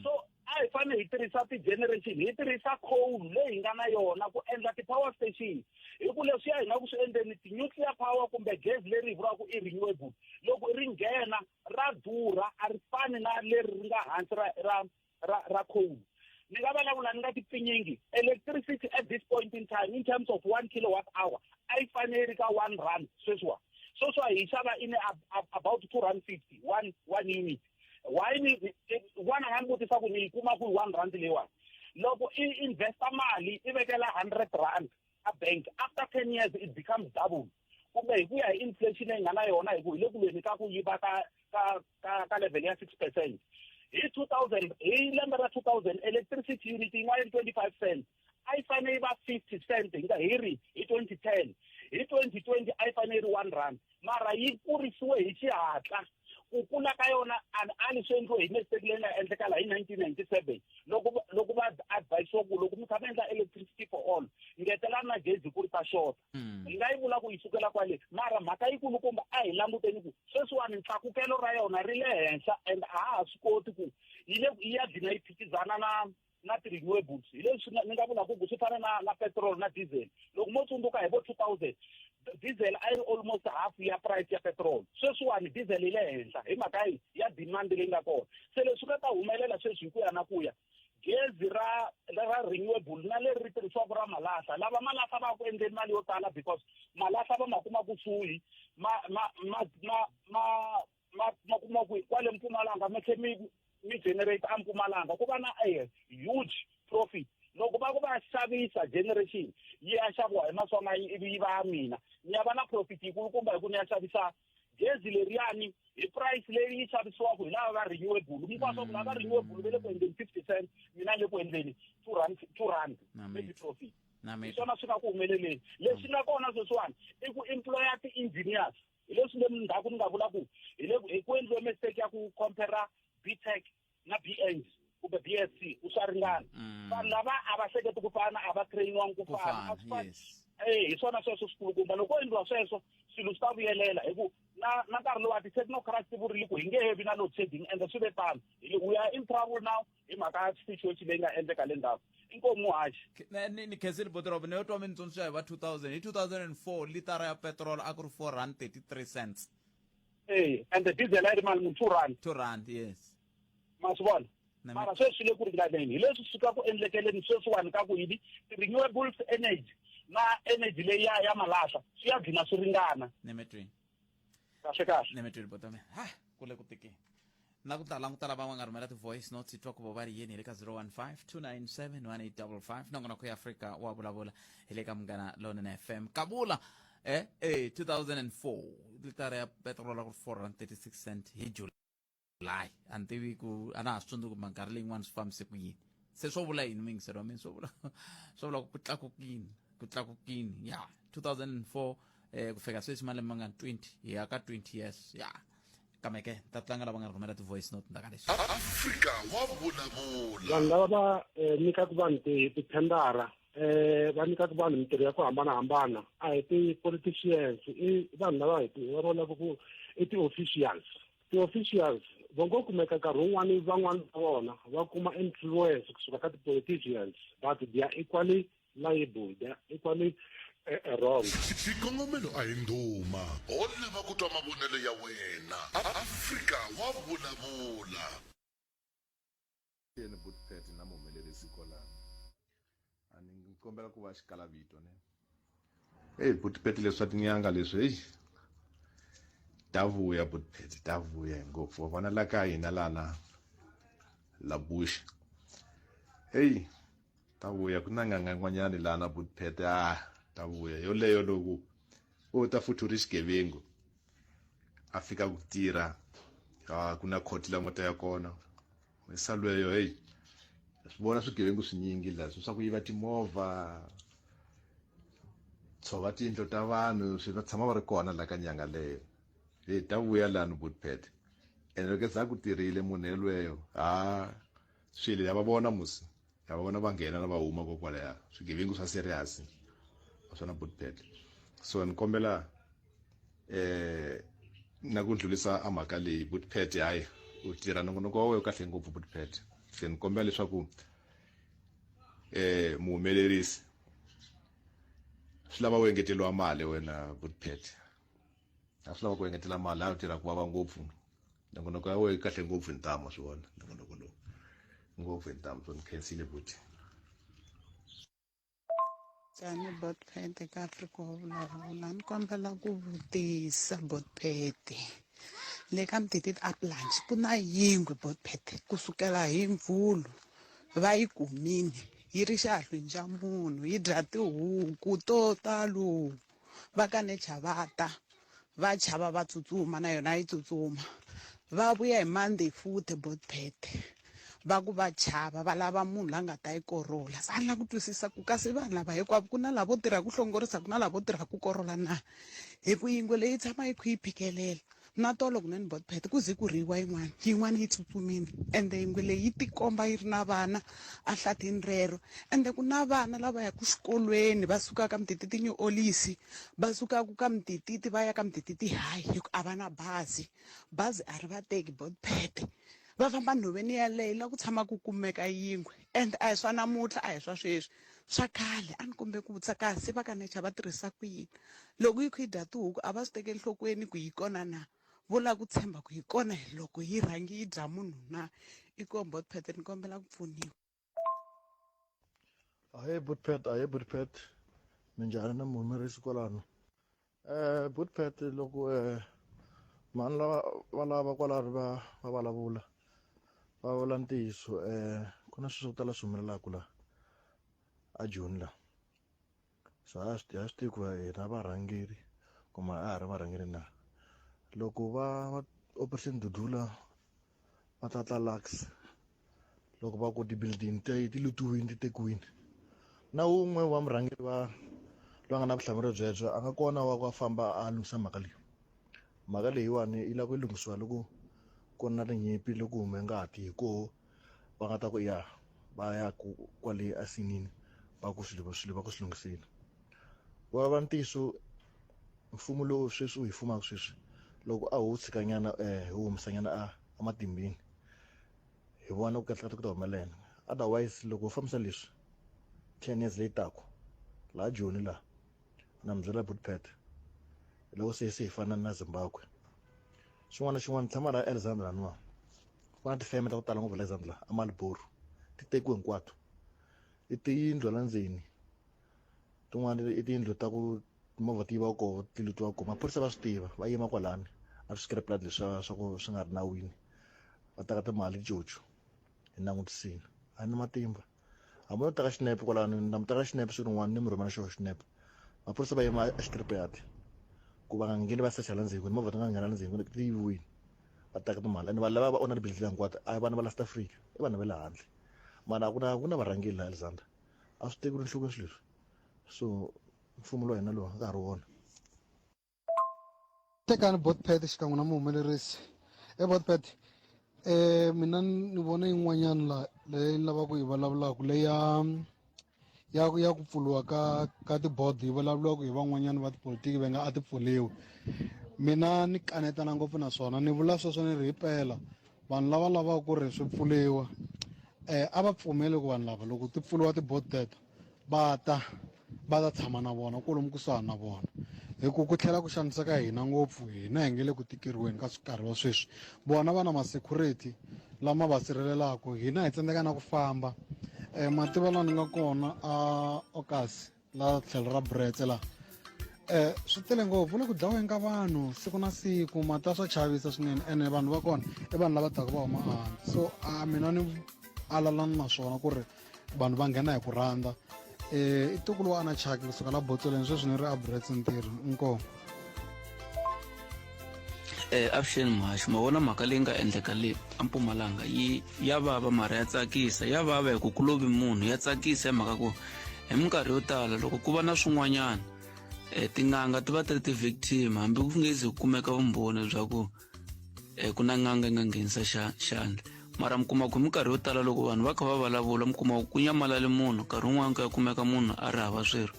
So a hi fanele hi tirhisa ti-generation hi tirhisa coal leyi hi nga na yona ku endla ti-power station hi ku leswiya hi nga ku swi endleni ti-nuclear power kumbe gezi leri hi vulaka i renewable loko ri nghena ra durha a ri fani na leri ri nga hansi ra ra ra ra coal. Ni nga vulavula ni nga ti pfinyingi electricity at this point in time in terms of 1 kilowatt hour a yi fanele yi ri ka 1 rand sweswiwa sweswiwa hi xava in about 2 rand 50 one one unit. Why ni n'wana nga ni vutisa ku ni yi kuma ku 1 rand leyiwani loko i investa mali i vekela 100 rand a bank after 10 years it becomes double kumbe hi ku ya hi inflation leyi nga na yona hi ku hi le ku lweni ka ku yiva ka ka ka ka level ya 6% hi 2000 hi lembe ra 2000 electricity unit yi nga yi ri 25 cents a yi fanele yi va 50 cent hi nga hi ri hi 2010 hi 2020 a yi fanele yi ri 1 rand mara yi kurisiwe hi xihatla ku kula ka yona a ni swi endliwe hi mistake leyi nga endlekala hi 1997 loko loko va advise ku loko mi kha mi endla electricity for all ngetelani na gezi ku ri ta xota. Hi nga yi vula ku yi sukela kwale mara mhaka yikulukumba a hi languteni ku sweswiwani ntlakukelo ra yona ri le henhla and a ha ha swi koti ku yi le yi ya gcina yi phikizana na na ti-renewables. Hi leswi ni nga vulaka ku swi fana na na petrol na diesel. Loko mo tsundzuka hi vo 2000 diesel a yi ri almost half ya price ya petrol. Sweswiwani diesel yi le henhla hi mhaka yi ya demand leyi nga kona. Se leswi nga ta humelela sweswi hi ku ya na ku ya gezi ra ra renewable na leri ri tirhisiwaka ra malahla lava malahla va ku endleni mali yo tala because malahla va ma kuma kusuhi ma ma ma ma ma ma ma kuma ku kwale Mpumalanga mi tlhe mi mi generate a Mpumalanga ku va na a huge profit. Loko va ku va xavisa generation yi ya xaviwa hi Maswanganyi ivi yi va ya mina ni ya va na profit yikulukumba hi ku ni ya xavisa gezi leriyani hi price leyi yi xavisiwaka hi lava va renewable. Mi kuma swa ku lava va renewable va le ku endleni 50 cents mina le ku endleni 2 rand 2 rand maybe profit. Hi swona swi nga ku humeleleni. Leswi nga kona sweswiwani i ku employer ti-engineers hi leswi le ndzhaku ni nga vula ku hi le hi ku endliwe mistake ya ku compare BTech na BEng kumbe BSc ku swa ringana. Vanhu lava a va hleketi ku fana a va trainiwangi ku fana. A swi fani. Eh hi swona sweswo swikulukumba loko ko endliwa sweswo swilo swi ta vuyelela hi ku na na nkarhi lowu ti-technocrats ti vurile ku hi nge he vi na load shedding ende swi ve tano. We are in trouble now hi mhaka ya situation leyi nga endleka le ndzhaku. Inkomu haxi. Ni ni khensile Botirobo ni yo twa mi ni tsundzuxa hi va 2000 hi 2004 litara ya petrol a ku ri 4 rand 33 cents. Eh and the diesel a yi ri mali mun 2 rand. 2 rand yes. Ma swi vona? Mara sweswi swi le ku ringaneni hi leswi swi ka ku endlekeleni sweswiwani ka ku yini ti-renewables energy na energy leyi ya ya malahla swi ya gcina swi ringana. Nemetweni. Kahle kahle. Nemetweni botame. Ha ku le ku tikeni. Na ku ta languta lava va nga rhumela ti-voice notes hi twa ku vo va ri yini hi le ka 015 297 1855 nongonoko ya Afrika wa vulavula hi le ka Munghana Lonene FM. Kavula 2004 litara ya petrol a ku ri 4 rand 36 cent hi July. A ni tivi ku a na ha swi tsundzuki minkarhi leyin'wana swi fambise ku yini. Se swo vula yini muyingiseri wa mina? Swo vula swo vula ku tlakukini ku tlakukini ya 2004 ku fika sweswi malembe ma nga 20 hi ya ka 20 years ya. Kambe ke ta tlanga lava nga rhumela ti-voice note ndzhaku ka leswi. Afrika wa vulavula. Vanhu lava va nyikaka vanhu tithendara va nyikaka vanhu mintirho ya ku hambanahambana a hi ti-politicians i vanhu lava hi va vulaka ku i ti-officials. Ti-officials va ngo kumeka nkarhi wun'wani van'wani va vona va kuma influence kusuka ka ti-politicians but they are equally liable, they are equally E-e wrong. Xikongomelo a hi ndhuma. Ho lava ku twa mavonelo ya wena. Afrika wa vulavula. Yeni Butpet na muhumelerisi kwalano. A ni kombela ku va xikalavito ne. Hey Butpet leswi swa tinyanga leswi hey. Ta vuya Butpet ta vuya ngopfu. Wa vona la ka hina lana la Bush. Hey ta vuya ku na n'anga n'wanyani lana Butpet ah ta vuya yoleyo loko u ta futhi u ri xigevengu a fika ku tirha a ku na khoti la nga ta ya kona misalweyo heyi swi vona swigevengu swinyingi la swi swa ku yiva timovha tshova tiyindlu ta vanhu swi va tshama va ri kona la ka nyanga leyo heyi ta vuya lani butpet ene loko za ku tirhile munhu yelweyo ha swilo ya va vona musi ya va vona va nghena na va huma kokwalaya swigevengu swa serious naswona butpet so ni kombela eh na ku ndlulisa a mhaka leyi butpet hayi u tirha nongonoko wa wena kahle ngopfu butpet se ni kombela leswaku eh muhumelerisi swi lava u engeteriwa mali wena butpet a swi lava ku engetela mali a u tirha ku vava ngopfu nongonoko ya wena kahle ngopfu hi ntamu swi vona nongonoko lowu ngopfu hi ntamu so ni khensile buti Tani Botpet ka Afrika wa vulavula ni kombela ku vutisa Botpet le ka Mtititi Uplands ku na yingwe Botpet kusukela hi Mvhulu va yi kumini yi ri xihahlwini xa munhu yi dya tihuku to talo va ka Nature va ta va chava va tsutsuma na yona yi tsutsuma va vuya hi Monday futhi Botpet va ku va chava va lava munhu la nga ta yi korola se a ni lava ku twisisa ku kasi vanhu lava hinkwavo ku na lavo tirha ku hlongorisa ku na lavo tirha ku korola na hi ku yingwe leyi tshama yi kha yi phikelela na tolo kunene Botpet ku ze ku rhiyiwa yin'wana yin'wana yi tsutsumile ende yingwe leyi yi tikomba yi ri na vana ehlathini rero ende ku na vana lava yaka xikolweni va sukaka Mtititi New Olisi va sukaka ka Mtititi va ya ka Mtititi High hi ku a va na bazi bazi a ri va teki Botpet va famba nhoveni yaleyo la ku tshama ku kumeka yingwe and a hi swa namuntlha a hi swa sweswi swa khale a ni kombe ku vutisa kasi va ka nature va tirhisa ku yini loko yi kha yi dya tihuku a va swi tekeli nhlokweni ku yi kona na vo lava ku tshemba ku yi kona hi loko yi rhangi yi dya munhu na i kombo phete ni kombela ku pfuniwa. Ahee Butpet, ahee Butpet. Minjhani na muhumelerisi kwalano? Eh Butpet loko eh mhani lava va lava kwalano va va vulavula va vula ntiyiso eh ku na swilo swo tala swi humelelaka la a Joni la so a swi a swi tivi ku hina varhangeri kumbe a ha ri varhangeri na loko va va operation dudula va ta tla lux loko va ku ti-building ti ti lutiwini ti tekiwini na wun'we wa murhangeri va loyi a nga na vutihlamuleri byebyo a nga kona wa ku a famba a lunghisa mhaka leyi mhaka leyiwani yi lava ku yi lunghisiwa loko ku ri na tinyimpi loko hume ngati hi koho va nga ta ku ya va ya ku kwale asinini va ku swilo swilo va ku swi lunghisile wa va ntiyiso mfumo lowu sweswi wu hi fumaka sweswi loko a ho tshikanyana um hi humesanyana a ematimbeni hi vona ku kahlekahle ku ta humelela otherwise loko ho fambisa leswi 10 years leyi taku laha Joni laha na mi byela Butpet loko se se hi fana na Zimbabwe xin'wana na xin'wana tshama la Alexandra laniwa ku na tifeme ta ku tala ngopfu Alexandra a Maliboro ti tekiwe hinkwato i tiyindlu la ndzeni tin'wana i tiyindlu ta ku timovha ti yiva koho ti lutiwa koho maphorisa va swi tiva va yima kwalani a swi scrap yard leswa swa ku swi nga ri nawini va teka timali coco hi langutisile a ni matimba hambi no teka xinepe kwalano na mi teka xinepe siku rin'wana ni mi rhumela xona xinepe maphorisa va yima a scrap yard ku va nga ngheni va secha la ndzeni ku timovha ti nga nghena la ndzeni ti yiviwile va teka timali and vanhu lava va onha tibindzu hinkwato a hi vanhu va la South Africa i vanhu va le handle mara a ku na ku na varhangeri la Alexander a swi tekeriwi enhlokweni swilo leswi so mfumo lowa hina lowu a ka ha ri wona Tekani Botpet xikan'we na muhumelerisi e Botpet eh mina ni vona yin'wanyana la leyi ni lavaka ku yi vulavulaka leya ya ya ku pfuriwa ka ka ti-board yi vulavuriwaka hi van'wanyana va tipolitiki va nga a ti pfuriwi mina ni kanetana ngopfu na swona ni vula sweswo ni ri himpela vanhu lava lavaka ku ri swi pfuriwa a va pfumeli ku vanhu lava loko ti pfuriwa ti-board teto va ta va ta tshama na vona kwalomu kusuhani na vona hi ku ku tlhela ku xaniseka hina ngopfu hina hi nge le ku tikeriweni ka nkarhi wa sweswi vona va na ma-security lama va sirhelelaka hina hi tsandzeka na ku famba um mativa laha ni nga kona a okasi la tlhelo ra bretse la um swi tele ngopfu le ku dlaweni ka vanhu siku na siku mata swa chavisa swinene ene vanhu va kona i vanhu lava taka va huma ehandle so a mina ni alalana na swona ku ri vanhu va nghena hi ku rhandza um i tukulu wa ana chaki kusuka la botsoleni sweswi ni ri a bretse ntirho inkomu Eh avuxeni muhaxi ma vona mhaka leyi nga endleka le eMpumalanga yi ya vava mara ya tsakisa ya vava hi ku ku lovi munhu ya tsakisa hi mhaka ku hi minkarhi yo tala loko ku va na swin'wanyana um tin'anga ti va ti ri ti-victim hambi ku nge ze ku kumeka vumbhoni bya ku um ku na n'anga yi nga nghenisa xandla mara mi kuma ku hi minkarhi yo tala loko vanhu va kha va vulavula mi kuma ku ku nyamalale munhu nkarhi wun'wani ku ya kumeka munhu a ri hava swirho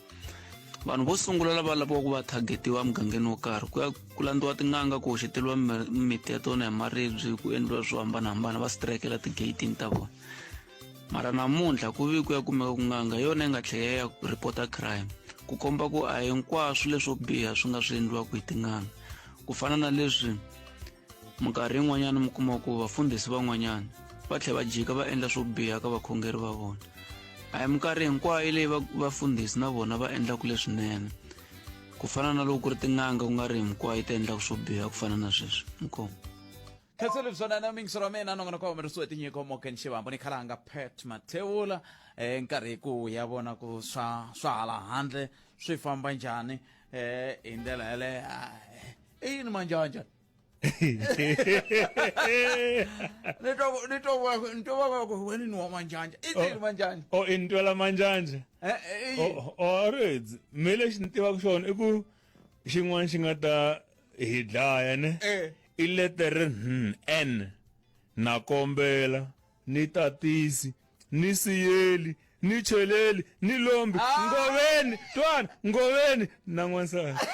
vanhu vo sungula lava laviwaka va targetiwa emugangeni wo karhi ku ya ku landziwa tin'anga ku hoxeteriwa mimiti ya tona hi maribye ku endliwa swo hambanahambana va strikela tigeyitini ta vona mara namuntlha ku vi ku ya kumeka ku n'anga yona yi nga tlhela ya report-a crime ku komba ku a hinkwaswo leswo biha swi nga swi endliwaka hi tin'anga ku fana na leswi minkarhi yin'wanyana mi kuma ku vafundhisi van'wanyana va tlhela va jika va endla swo biha ka vakhongeri va vona a hi minkarhi hinkwayo leyi vafundhisi na vona va endlaka leswinene ku fana na loko ku ri tin'anga ku nga ri hinkwayo ti endlaka swo biha ku fana na sweswi inkomu khanselo swona mingisero wa mina nongonoko wa humelerisiwe tinyiko Morgan Shivambu ni khalanga Pat Mathewula eh nkarhi ku ya vona ku swa swa hala handle swi famba njhani eh hi ndlela yaleyo i yini manjanja ni twa ni twa ni twa va ku wena ni wa manjanja i yini manjanja o i ni twela manjanja Eh, eh, i yini? o o redzi me lexi ni tivaka xona i ku xin'wana xi nga ta hi dlaya ne Eh. i letere n n na kombela ni tatisi ni siyeli ni cheleli ni lombi ah. ngoveni twana ngoveni na n'wansati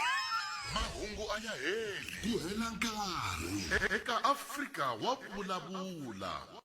mahungu a ya heli ku hela nkarhi eka afrika wa vulavula.